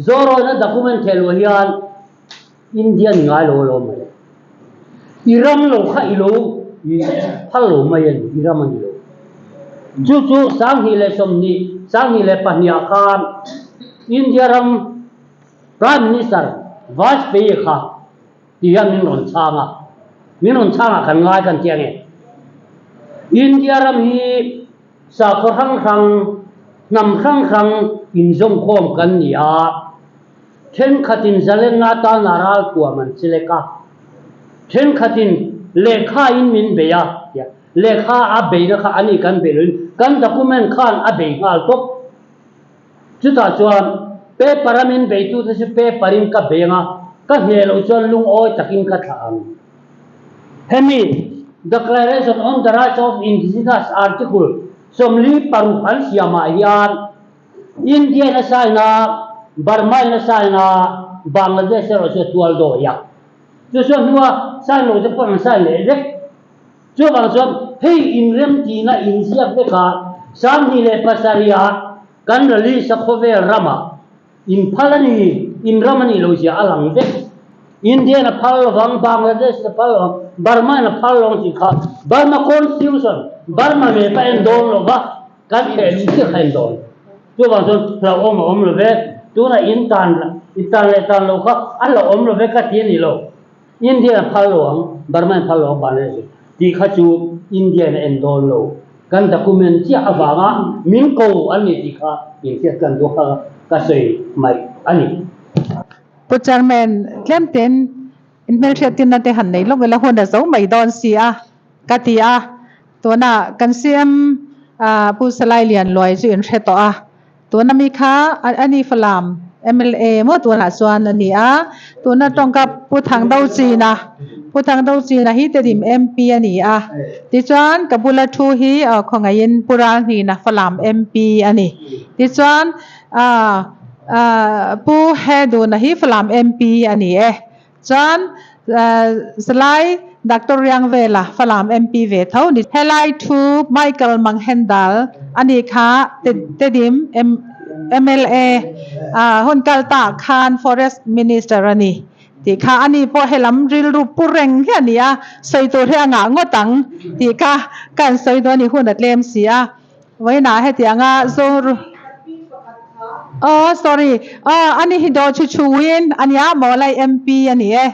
Zorawna document theh luah hian India ni ngai lo alawm mai. I ram lo kha i lo i phal lo mai a ni, i ram a ni lo. Chu chu 2020, 2002 ah khan India ram Prime Minister Vajpayee kha ti hian min rawn chhang a, min rawn chhang ah kan ngai kan ti a nge. India ram hi. Sakhaw hrang hrang, hnam hrang hrang inzawmkhawm kan ni a. Thenkhatin zalenna atana ralthuam an chelek a, thenkhatin lehkhain min bei a, tia lehkha a beina kha ani kan bei loin kan document khan a bei nghal tawp. Chutah chuan paper a min beitute chu paper in ka beng a, ka hneh loh chuan lungawi takin ka thlah ang. Hemi Declaration on the Rights of Indigenous Article 46 an siamah hian India in a sign a, Burma in a sign a, Bangladesh erawh chu a tual dawi a. Chu chuan hnua sign lo te pawh an sign leh vek. Chuvang chuan hei inremtihna inziak vekah 27 ah kan release a khawvel ramah inphal a ni, inram a nih loh zia a lang vek. India in a phal lovang, Bangladesh in a phal lovang, Burma in a phal lovang tih kha Burma constitution, Burma map a en dawn lova kan theh luh chiah kha en dawn. Chuvang chuan hlauhawm a awm lo ve, tunah in tan in tan leh tan lo kha a hlauhawm lo ve ka ti a ni lo. India in a phal lo ang, Burma in a phal lo ang, Bangladesh in tih kha chu India in a en dawn lo. Kan document chiah avanga min ko an ni tih kha inhriat kan duh kha ka sawi mai a ni. Pu Chairman, tlem ten in hmelhriat tinna te han nei lawk ila hun a zo mai dawn si a, ka ti a. Tuna kan CM Pu Salai Lian Luai chu in hre tawh a, tuna mi kha a ni Falam mla maw tunah chuan a ni a, tuna tawngka Pu Thangdo China, Pu Thangdo China hi Tedim MP a ni a, tichuan ka bula thu hi khawngaihin Pu Ralhnina Falam MP a ni, tichuan Pu Heduna hi Falam MP a ni e. Chuan Salai Doctor Riangvela Falam MP ve tho ni. Helai thu Michael Manghendal a nih kha Tedim mla hun kal tah khan Forest Minister a ni tih kha a ni pawh helam rilru pu reng hi a ni a, sawi tur hi a ngah ngawt ang tih kha ka han sawi dawn i hun a tlem si a. Vawiinah hetianga Zoru Oh sorry oh ani hi daw chu chuin ania Mawlai MP ani e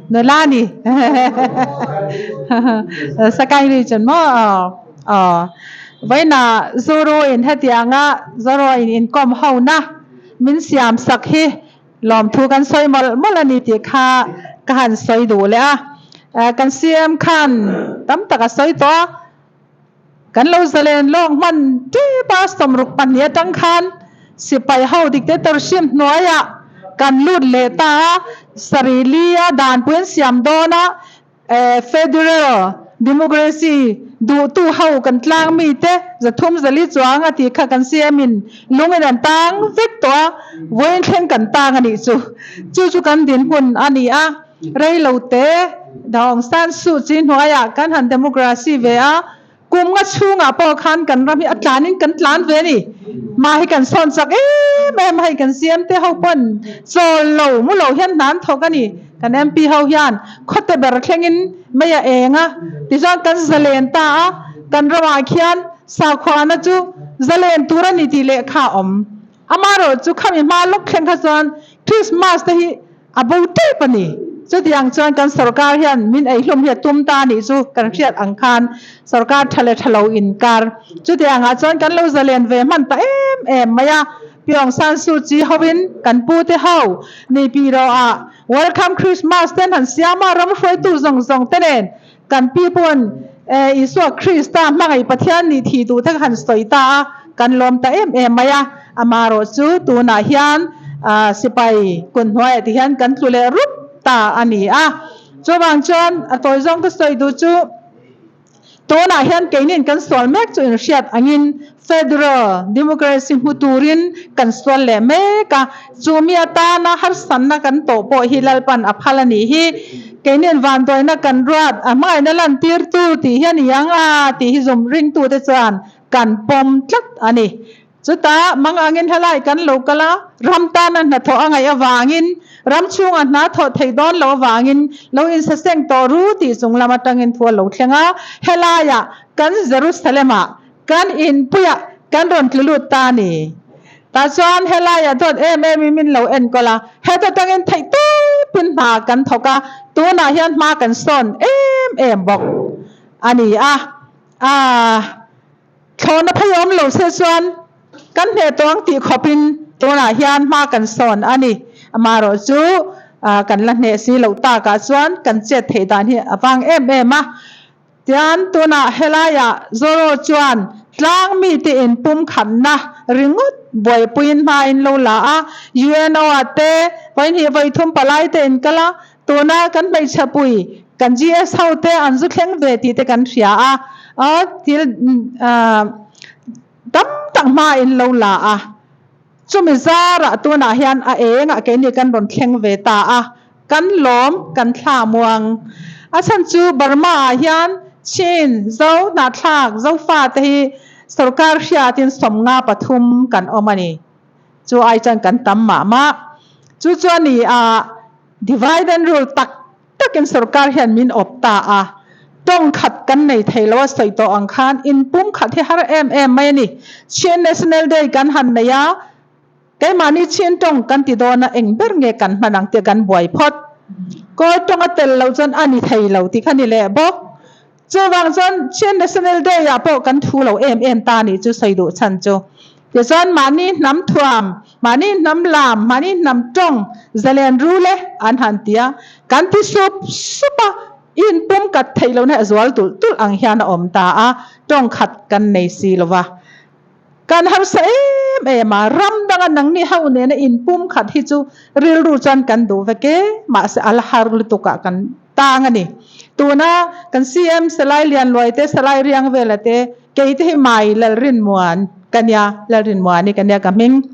nula ni Sakai region maw oh oh Vawiinah Zoru in hetianga Zoro in inkawm ho na min siam sak hi lawmthu kan sawi mawlh mawlh ani tih kha ka han sawi duh leh a kan CM khan tam tak a sawi tawh a. Kan lo zalen lawk hman tep a, 62 atang khan sipai ho dictatorship hnuaiah kan lut leh ta a, sarih li a danpui an siam dawn a, federal democracy duhtu ho kan tlang mite 304 chuang a tih kha kan CM in lungin an tang vek tawh a, vawiin thleng kan tang a nih chu. Chu chu kan dinhmun a ni a. Rei lo te, Aung San Suu Kyi hnuaiah kan han democracy ve a, kum nga chhungah pawh khan kan ram hi a tlanin kan tlan ve a ni. Mah hi kan sawn chak em em a, hei kan CM te ho pawn chawl lo mu lo hian hna an thawk a ni. Kan MP ho hian khawte ber thlengin mei a eng a, tichuan kan zalen ta a, kan ramah khian sakhuana chu zalen tur a ni tih lehkha a awm. Amaherawhchu khami hma lawk thleng kha chuan Christmas te hi a bo tep a ni. Chutiang chuan kan sorkar hian min ei hlum hi a tum ta a nih chu kan hriat ang khan sorkar tha leh tha lo inkar. Chutiangah chuan kan lo zalen ve hman ta em em mai a. Pi Aung San Suu Kyi hovin kan pu te ho ni pi rawhah Welcome Christmas ten han siam a, ram hruaitu zawng zawng te nen kan pi pawn Isua Krista hmangaih Pathian nih thih duh te ka han sawi ta a, kan lawm ta em em mai a. Amaherawh chu tunah hian sipai kun hnuaiah ti hian kan tlu leh rup ta a ni a. Chuvang chuan a tawi zawng ka sawi duh chu tunah hian keinin kan sual mek chu inhriat angin Federal Democracy hmu turin kan sual leh mek a. Chumi atana harsatna kan tawh pawh hi Lalpan a phal a nih hi. Keinin vanduaina kan ruat a hmangaihna lantirtu tih hi a ni ang a tih hi zum ringtute chuan kan pawm tlat a ni. Chutah mangangin helai kan lo kal a, ram tana hnathawh a ngaih avangin, ram chhunga hna thawh theih dawn loh avangin lo insaseng tawh ru tih chung lam atangin thu a lo thleng a, helaiah kan Jerusalem-ah kan inpuiah kan rawn tlu lut ta a ni. Tah chuan helaiah dawt em emin min lo enkawl a, heta tangin theih tawpin hna kan thawk a, tunah hian hma kan sawn em em bawk a ni a. Aaa. Thlawhna phei awm lo se chuan kan hneh tawh ang tih khawpin tunah hian hma kan sawn a ni. Amaherawhchu kan la hneh si loh takah chuan kan chet theih dan hi a vang em em a. Tian tunah helaiah Zoro chuan tlang mite inpumkhatna ringawt buaipuiin hma in lo la a, UNO ah te vawihnih vawithum palai te in kal a, tuna kan hmeichhe pui kan GS ho te an zu thleng ve tih te kan hria a, thil tam tak hma in lo la a. Chumi zarah tunah hian a engah keini kan rawn thleng ve ta a, kan lawm, kan thla muang. A chhan chu Burma ah hian Chin, Zo, Hnahthlak, Zofa te hi sorkar hriatin 53 kan awm a ni. Chu ai chuan kan tam mah mah. Chu chuan ni a divide and rule tak takin sorkar hian min awp ta a, tawng khat kan nei thei lo a sawi tawh ang khan inpum khat hi har em em mai a ni. Chin National Day kan han nei a, keimahni Chin tawng kan ti dawn a, eng ber nge kan hman ang tih kan buai phawt. Kawl tawng a tel lo chuan a ni thei lo tih kha ni leh bawk. Chuvang chuan Chin National Day ah pawh kan thu lo em em ta nih chu sawi duh chhan chu. Tichuan mahni hnam thuam, mahni hnam lam, mahni hnam tawng zalen rul e an han ti a, kan ti sup sup a, inpum kat theih lohna a zual tulh tulh ang hian a awm ta a, tawng khat kan nei si lo va. Kan harsa em em a, ram danga nangni ho nena inpum khat hi chu rilru chuan kan duh vek e, mahse a la har lutuk ah kan tang a ni. Tuna kan CM Salai Lianluai te, Salai Riangvela te, kei te hi Mai Lalrinmuan ka nia, Lalrinmuani ka nia ka hming.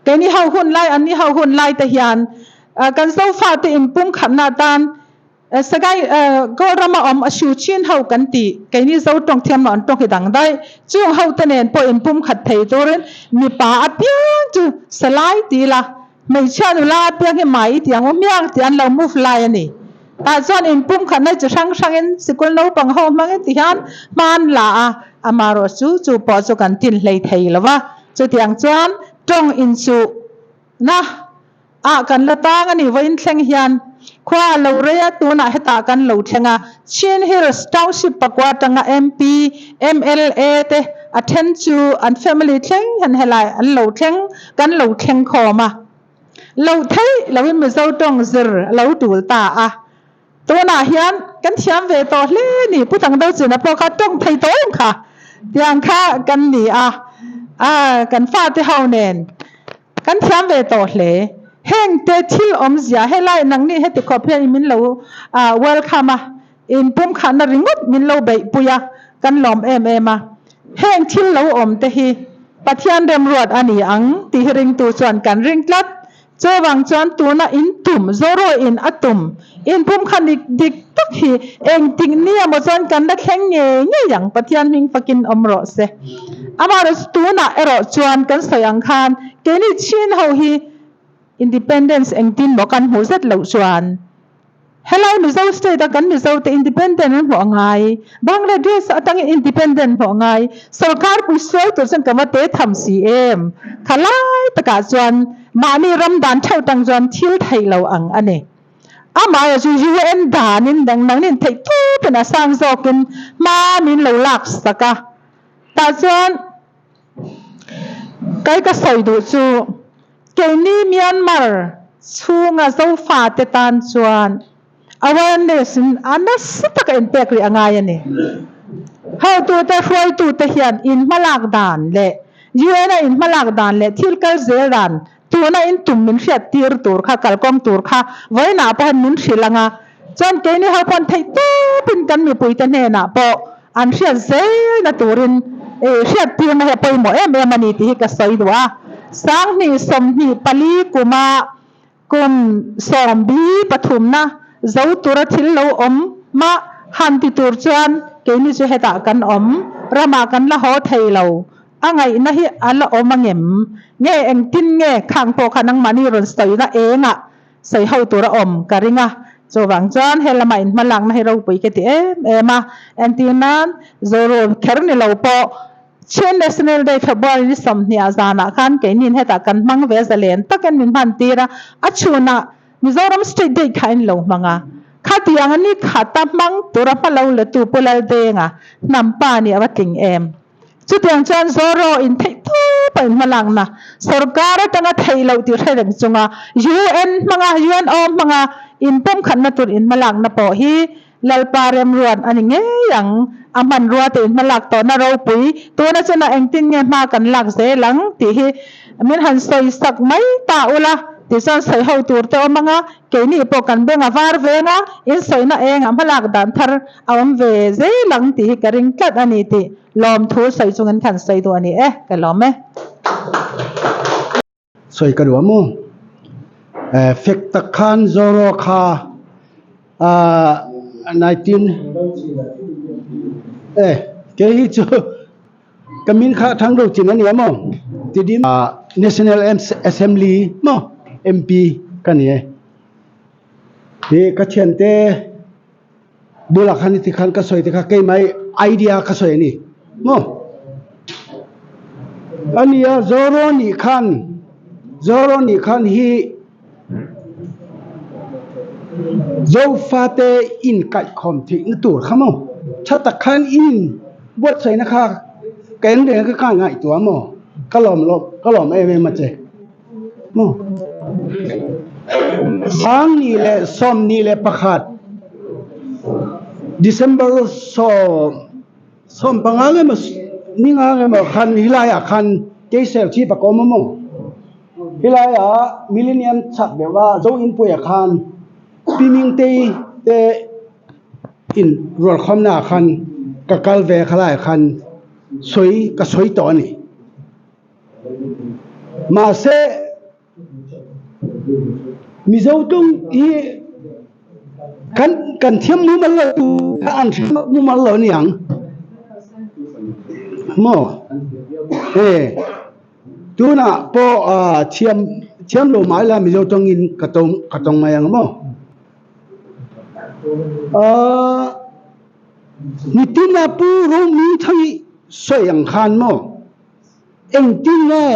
Keini ho hun lai, anni ho hun lai te hian kan Zofa te inpum khatna atan Sagai Gold rama awm a hriu chin ho kan ti, keini Zo tawng thiam lo an tawng hi dang daih. Chung ho te nen pawh inpum khat thei turin mipa apiang chu salai ti ila, hmeichhia nula apiang hi mai i ti ang u hmiang tih an lo move lai a ni. Tah chuan inpum khat na chi hrang hrangin sikul naupang ho hmangin ti hian hma an la a, amaherawh chu chu pawh chu kan tin hlei thei lo va. Chutiang chuan tawng inchuh na. Ah kan la tang a ni vawiin thleng hian khua a lo rei a tunah hetah kan lo thleng a Chin Hills Township pakua atanga MP, mla te a then chu an family thleng hian helai an lo thleng kan lo thleng khawm a lo theih loin Mizo tawng zir a lo tul ta a tunah hian kan thiam ve tawh hle ni Pu Tangdo China pawh kha tawng thei tawh em kha tiang kha kan ni a kan fate ho nen. Kan thiam ve tawh hle. Heng te thil awmzia helai nangni heti khawp hian min lo welcome a, in pumkhatna ringawt min lo beihpui a, kan lawm em em a. Heng thil lo awm te hi Pathian remruat a ni ang tih hi ringtu chuan kan ring tlat. Chuvang chuan tuna in tum, Zoro in a tum, in pumkhat dik dik tak hi engtik ni emaw chuan kan la thleng ngei ngei ang, Pathian hming fakin awm rawh se. Amaherawhchu tunah erawh chuan kan sawi ang khan keini Chin ho hi Independence engtin maw kan hmuh zet loh chuan helai Mizo state a kan Mizo te Independent an hmuh a ngai, Bangladesh atangin Independent hmuh a ngai, sorkar pui sual tur chuan ka va te tham si em? Khalai takah chuan mahni ram dan theuh tang chuan thil theih lo ang a ni. Amah chu UN danin dang nangnin theih tawpin a sang zawkin hma min lo lak sak a. Tah chuan kai ka sawi duh chu keini Myanmar chhunga Zofate tan chuan awareness in a nasa taka inpek rih a ngai a ni. Hotute hruaitute hian in hmalak dan leh UN a in hmalak dan leh thil kal zel dan Tuna in tum min hriat tir tur kha, kalkawng tur kha vawiinah pawh hian min hrilh ang a, chuan keini ho paw'n theih tawpin kan mipuite hnenah pawh an hriat zelna turin hriat tirna hi a pawimawh em em a ni tih hi ka sawi duh a. 2024 kuma kum sawmbi pathumna zo tura thil lo awm mah han ti tur chuan keini chu hetah kan awm, ramah kan la haw thei lo. A ngaihna hi a la awm angem? Nge engtin nge khang pawh kha nangmahni rawn sawina engah sawi ho tur a awm ka ring a. Chuvang chuan he lamah inhmalakna hi ropui ka ti em em a. Entir nan Zawrun kher ni lo pawh Chin National Day February ni 20 ah zanah khan keinin hetah kan hmang ve zalen takin min hman tir a, a chhunah Mizoram State Day kha in lo hmang a. Khatiang a ni khata hmang tura hma lo letu Pu Laldenga hnampa nih a va tling em? Chutiang chuan Zoro in theih tawp a in hmalakna sorkar atanga theih loh tih hre reng chunga UN hmanga UNO hmanga inpumkhatna tur in hmalakna pawh hi Lalpa remruat a ni ngei ang. A hmanrua te in hmalak tawhna ropui tuna chuna engtin nge hma kan lak zel ang tih hi min han sawi sak mai ta ula tichuan sawi ho tur te awm anga keini pawh kan beng a var veng a, in sawina engah hmalak dan thar a awm ve zel ang tih hi ka ring tlat a ni tih lawmthu sawi chungin khan sawi duh a ni e, ka lawm e. Sawi ka duh a maw? Fek tak khan Zoro kha 19 eh kei hi chu ka min kha thang ro chin a ni a maw? Tidim National Assembly maw MP ka ni e. Hi ka thiante Bulah khan iti khan ka sawi te kha keimah idea ka sawi a ni maw? A nia Zoro nih khan Zoro nih khan hi Zofate inkaihkhawm theihna tur kha maw? Tha tak khan in buatsaihna kha ka en reng a ka ngaihtuah maw? Ka lawm lawm ka lawm em em a che. Maw? Sangni leh 21 December 15 nge maw 5 nge maw khan helaiah khan Keisel chi pakawm a maw? Helaiah Millennium chhak deuha Zo Inpuiah khan Pi Mingtei te in rualkhawmnaah khan ka kal ve khalaiah khan sawi ka sawi tawh a ni. Mahse, Mizo tung hi kan kan thiam mumal lo tu kha an hre mumal lo a ni ang maw? E, tunah pawh thiam thiam lo mah ila Mizo tawngin ka tawng ka tawng mai ang maw? Nitin a pu Romi thang i sawi ang khan maw? Engtin nge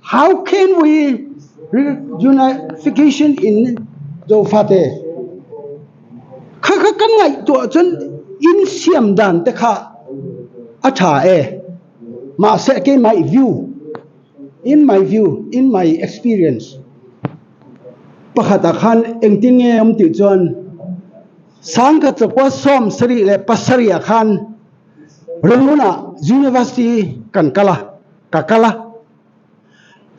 How can we reunification in Zofate? Kha kha kan ngaihtuah chuan in siam dan te kha a tha e. Mahse keimah view, in my view, in my experience pakhatah khan engtin nge awm tih chuan Sangkhat 1977 ah khan Rangoon-ah University kan kal a, ka kal a.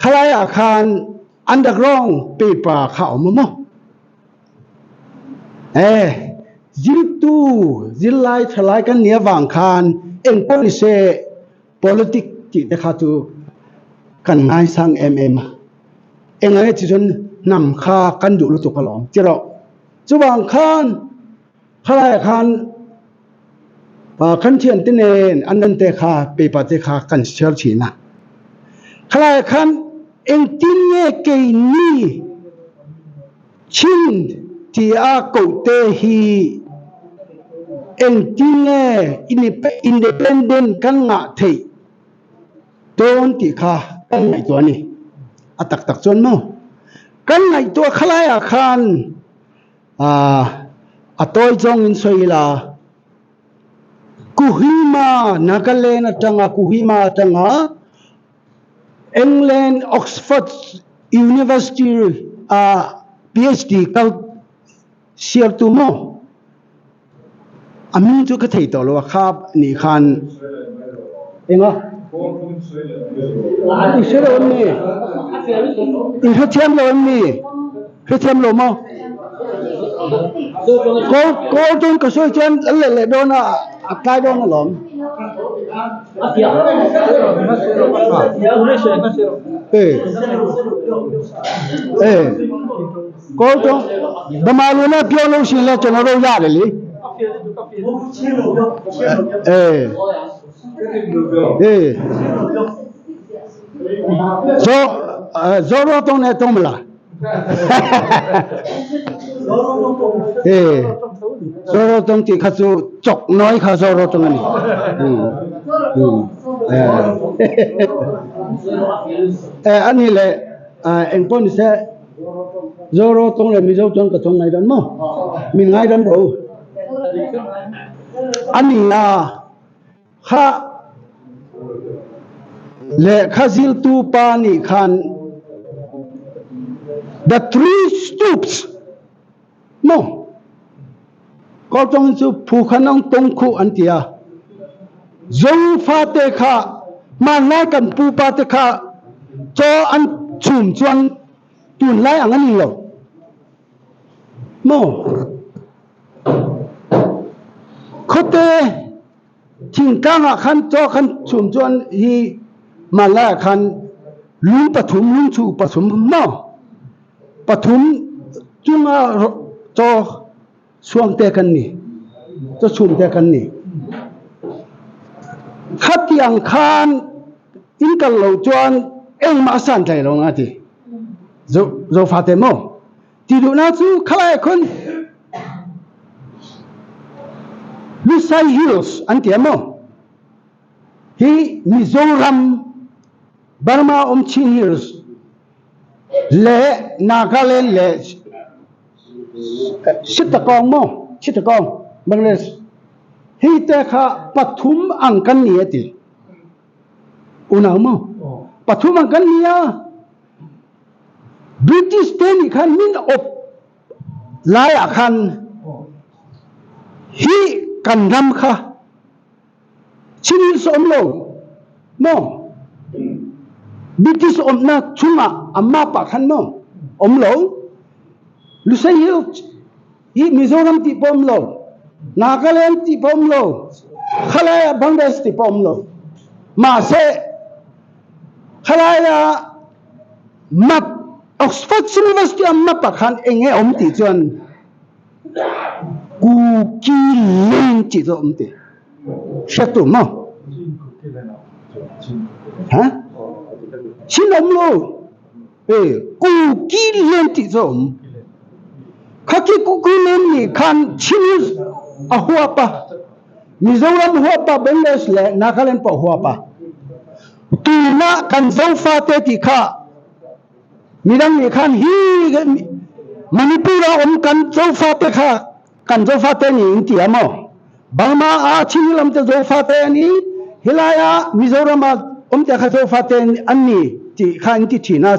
Khalaiah khan underground paper kha a awm a maw? E, zirtu zirlai thalai kan nih avang khan eng pawh ni se politic tih te kha chu kan ngaisang em em a. Engah nge chuan hnam kha kan duh lutuk alawm ti rawh. Chuvang khan khalaiah khan Kan thiante nen an ran te kha paper te kha kan share thin a. Khalaiah khan engtin nge keini Chin tia koh te hi engtin nge independent kan ngah theih dawn tih kha kan ngaihtuah a ni. A tak tak chuan maw kan ngaihtuah khalaiah khan A tawi zawngin sawi ila, Kohima, Nagaland atanga Kohima atanga England Oxford University a PhD kal siartu maw? A hming chu ka thei tawh lo a, kha nih khan enga? I hre lo em ni? I hrethiam lo em ni? Hrethiam lo maw? Kawl kawl tun ka sawi chuan an leh leh dawn a, a tlai dawn alawm. E e kawl tun bama lu na piang lo sin la chana ro ya le li. E e zo zo ro tong ne tong la. Zoro tawng tih kha chu chawk nawi kha Zoro tawng a ni. A nih leh eng pawh ni se Zoro tawng leh Mizo tawng ka tawng ngai dawn maw? Min ngai dawn rawh u. A ni a kha. Lehkha zirtu pa nih khan The Three Stoops maw Kawl tawng chu phu kha nong tong khu an ti a. Zofate kha hmanlai kan pupa te kha chaw an chhum chuan tunlai ang a ni lo maw? Khawte Thingtlang ah khan chaw khan chhum chuan hi hmanlai ah khan lung pathum lungchhu pathum maw pathum chunga chaw chhuang te kan ni chaw chhum te kan ni khatiang khan in kal lo chuan engmah a san tlai lo nga ti zo zofate maw Ti duhnak cu khalai ah khun Lusai Hills an ti maw? Hi Mizoram, Burma um Chin Hills le Nagaland le Chittagong maw? Chittagong, Bangladesh. Hi te kha pathum ang kan ni a ti. Unau maw? Pathum ang kan ni a. British te nih khan min awp lai ah khan hi kan ram kha Chin Hills um lo maw British umnak chungah a map ah khan maw um lo Lusei Hill hi Mizoram ti pawh um lo Nagaland ti pawh um lo khalai ah Bangladesh ti pawh um lo mahse Khalai ah map Oxford University ah map ah khan eng nge awm tih chuan Kuki Lane tih chu a awm ti. Hriat tur maw? Ha? Chin awm lo. E Kuki Lane tih chu a awm. Khaki Kuki Lane nih khan Chin a huap a. Mizoram huap a, Bangladesh leh Nagaland pawh huap a. Tuna kan Zofate tih kha midang nih khan hi Manipur a awm kan Zofate kha kan Zofate ni in ti a maw? Burma ah Chin lam te Zofate an i, helai ah Mizoram ah awm te kha Zofate an ni tih kha in ti thin a.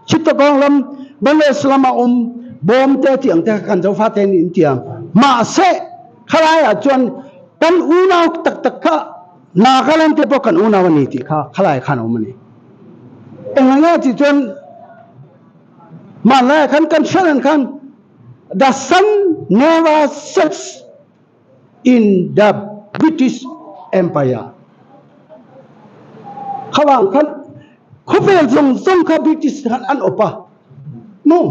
Chittagong lam Bangladesh lam ah awm Bawm te tih ang te kha kan Zofate ni in ti a. Mahse khalai ah chuan kan unau tak tak kha Nagaland te pawh kan unau a ni tih kha khalai khan a awm a ni. Enganga tih chuan hmanlaiah khan kan hriat khan the sun never sets in the British Empire. Khavang khan khawvel zawng zawng kha British khan an awp a. Maw?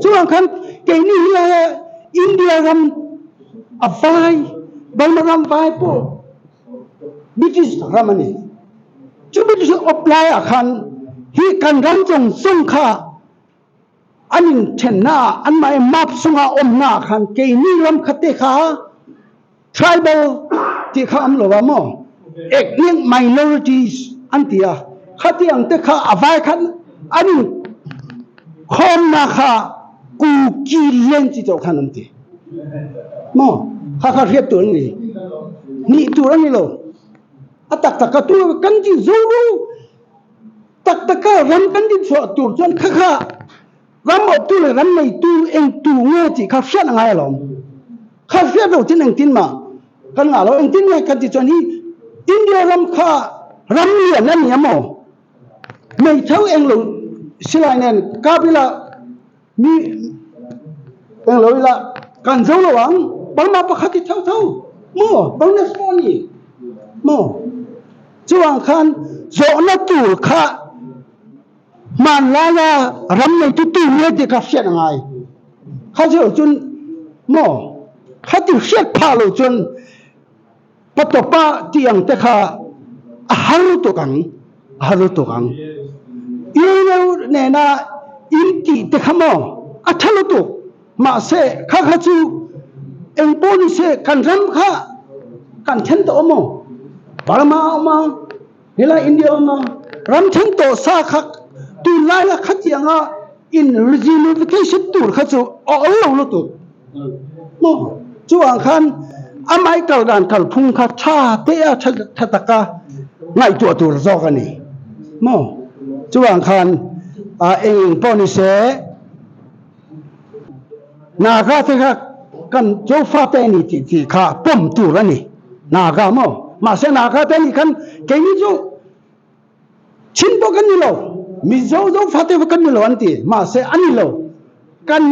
Chuvang khan keini hi India ram a vai, Burma ram vai pawh British ram a ni. Chu British awp laiah khan hi kan ram zawng zawng kha an inthenna ah anmahni map chunga awmna ah khan keini ram kha te kha tribal tih kha awm lo a maw? Ethnic minorities an ti a, khatiang te kha a vai khan an inkhawmna kha Kuki Land chi chauh khan an ti maw? Kha kha hriat tur a ni, nih tur a ni lo. A tak tak a tur kan ti zo ru tak tak a ram kan din chhuah tur chuan kha kha ram awptu leh ram neitu engtu nge tih kha hriat a ngai alawm. Kha hriat lo chin engtin mah kan ngah lo engtin nge kan ti chuan hi India ram kha ram lian a ni a maw? Meithal eng lo silai nen kap ila mi eng lo ila kan zo lo ang Burma pakhat hi tho tho maw Bangladesh pawh a ni maw chuvang khan zawhna tur kha hmanlaia ram neitu tu nge tih kha hriat a ngai kha zir chuan maw khati hriat phah lo chuan Patawpa tih ang te kha a har lutuk ang, a har lutuk ang. Unau nena in tih te kha maw a tha lutuk, mahse kha kha chu eng pawh ni se kan ram kha kan then tawh maw? Burma a awm a, helai India a awm a, ram then tawh sa kha tunlai la khatianga in reunification tur kha chu a awm lo lutuk. Maw? Chuvang khan amah kal dan kalphung kha tha te a tha taka ngaihtuah tur zawk a ni. Maw? Chuvang khan eng eng pawh ni se Naga te kha kan Zofa te a ni tih tih kha pawm tur a ni. Naga maw? Mahse Naga te a nih khan keini chu Chin pawh kan ni lo, Mizo Zofa te pawh kan ni lo an ti. Mahse a ni lo. Kan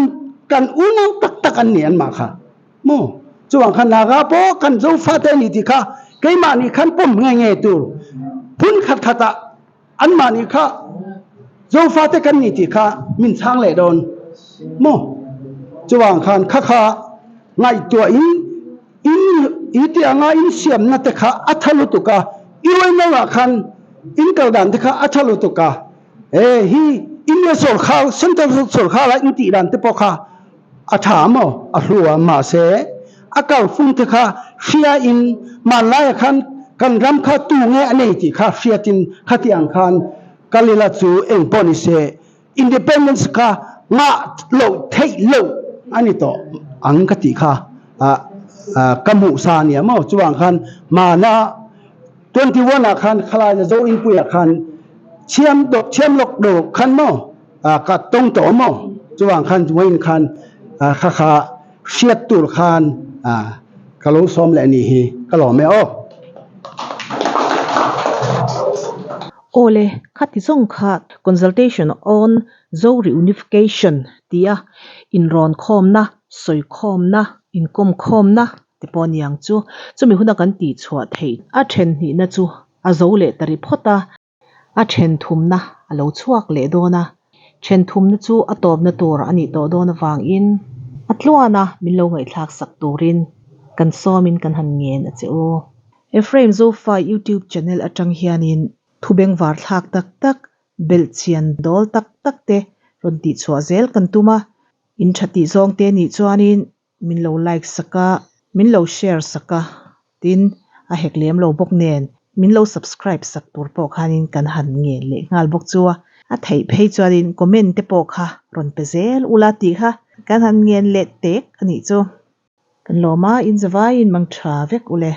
kan unau tak tak an ni anmah kha. Maw? Chuvang khan Naga pawh kan Zofate a ni tih kha keimahni khan pawm nge nge tur. Phun khat khatah anmahni kha Zofate kan ni tih kha min chhang leh dawn. Maw? Chuvang khan kha kha ngaihtuahin in i tih anga in siamna te kha a tha lutuk a, i ruaino ah khan in kal dan te kha a tha lutuk a, he hi India sawrkhar, Central sawrkhar a in tih dan te pawh kha A tha maw? A hlu a, mahse a kalfung te kha hriain hmanlaiah khan kan ram kha tu nge a nei tih kha hriatin khatiang khan kal ila chu eng pawh ni se independence kha ngah loh theih loh a ni tawh ang ka tih kha ka hmuh sa a nia maw? Chuvang khan hmana 21 ah khan khalai Zo Inpuiah khan chhiam dawk chhiam lawk dawk khan maw? Ka tawng tawh maw? Chuvang khan vawiin khan kha kha hriat tur khan ka lo sawm leh anih hi ka lawm e aw. Awle, khati zawng kha Consultation on Zo Reunification tia inrawn khawmna, sawi khawmna, inkawm khawmna te pawh aniang chu. Chumi huna kan tihchhuah theih a then hnihna chu a zo leh ta ri phawt a. A then thumna a lo chhuak leh dawn a, then thumna chu a tawpna tur a nih tawh dawn avangin a tluan a min lo ngaihthlak sak turin kan sawmin kan han ngen a che u. Ephraim Zofa YouTube channel atang hianin thu bengvar thlak tak tak, belhchian dawl tak tak te rawn tihchhuah zel kan tum a, in tha tih zawng te nih chuanin Min lo like sak a, min lo share sak a, tin a hek lem lo bawk nen min lo subscribe sak tur pawh khanin kan han ngen leh nghal bawk chu a. A theih phei chuanin comment te pawh kha rawn pe zel ula tih kha kan han ngen leh tek a nih chu. Kan lawm a, in zavaiin mang tha vek ule.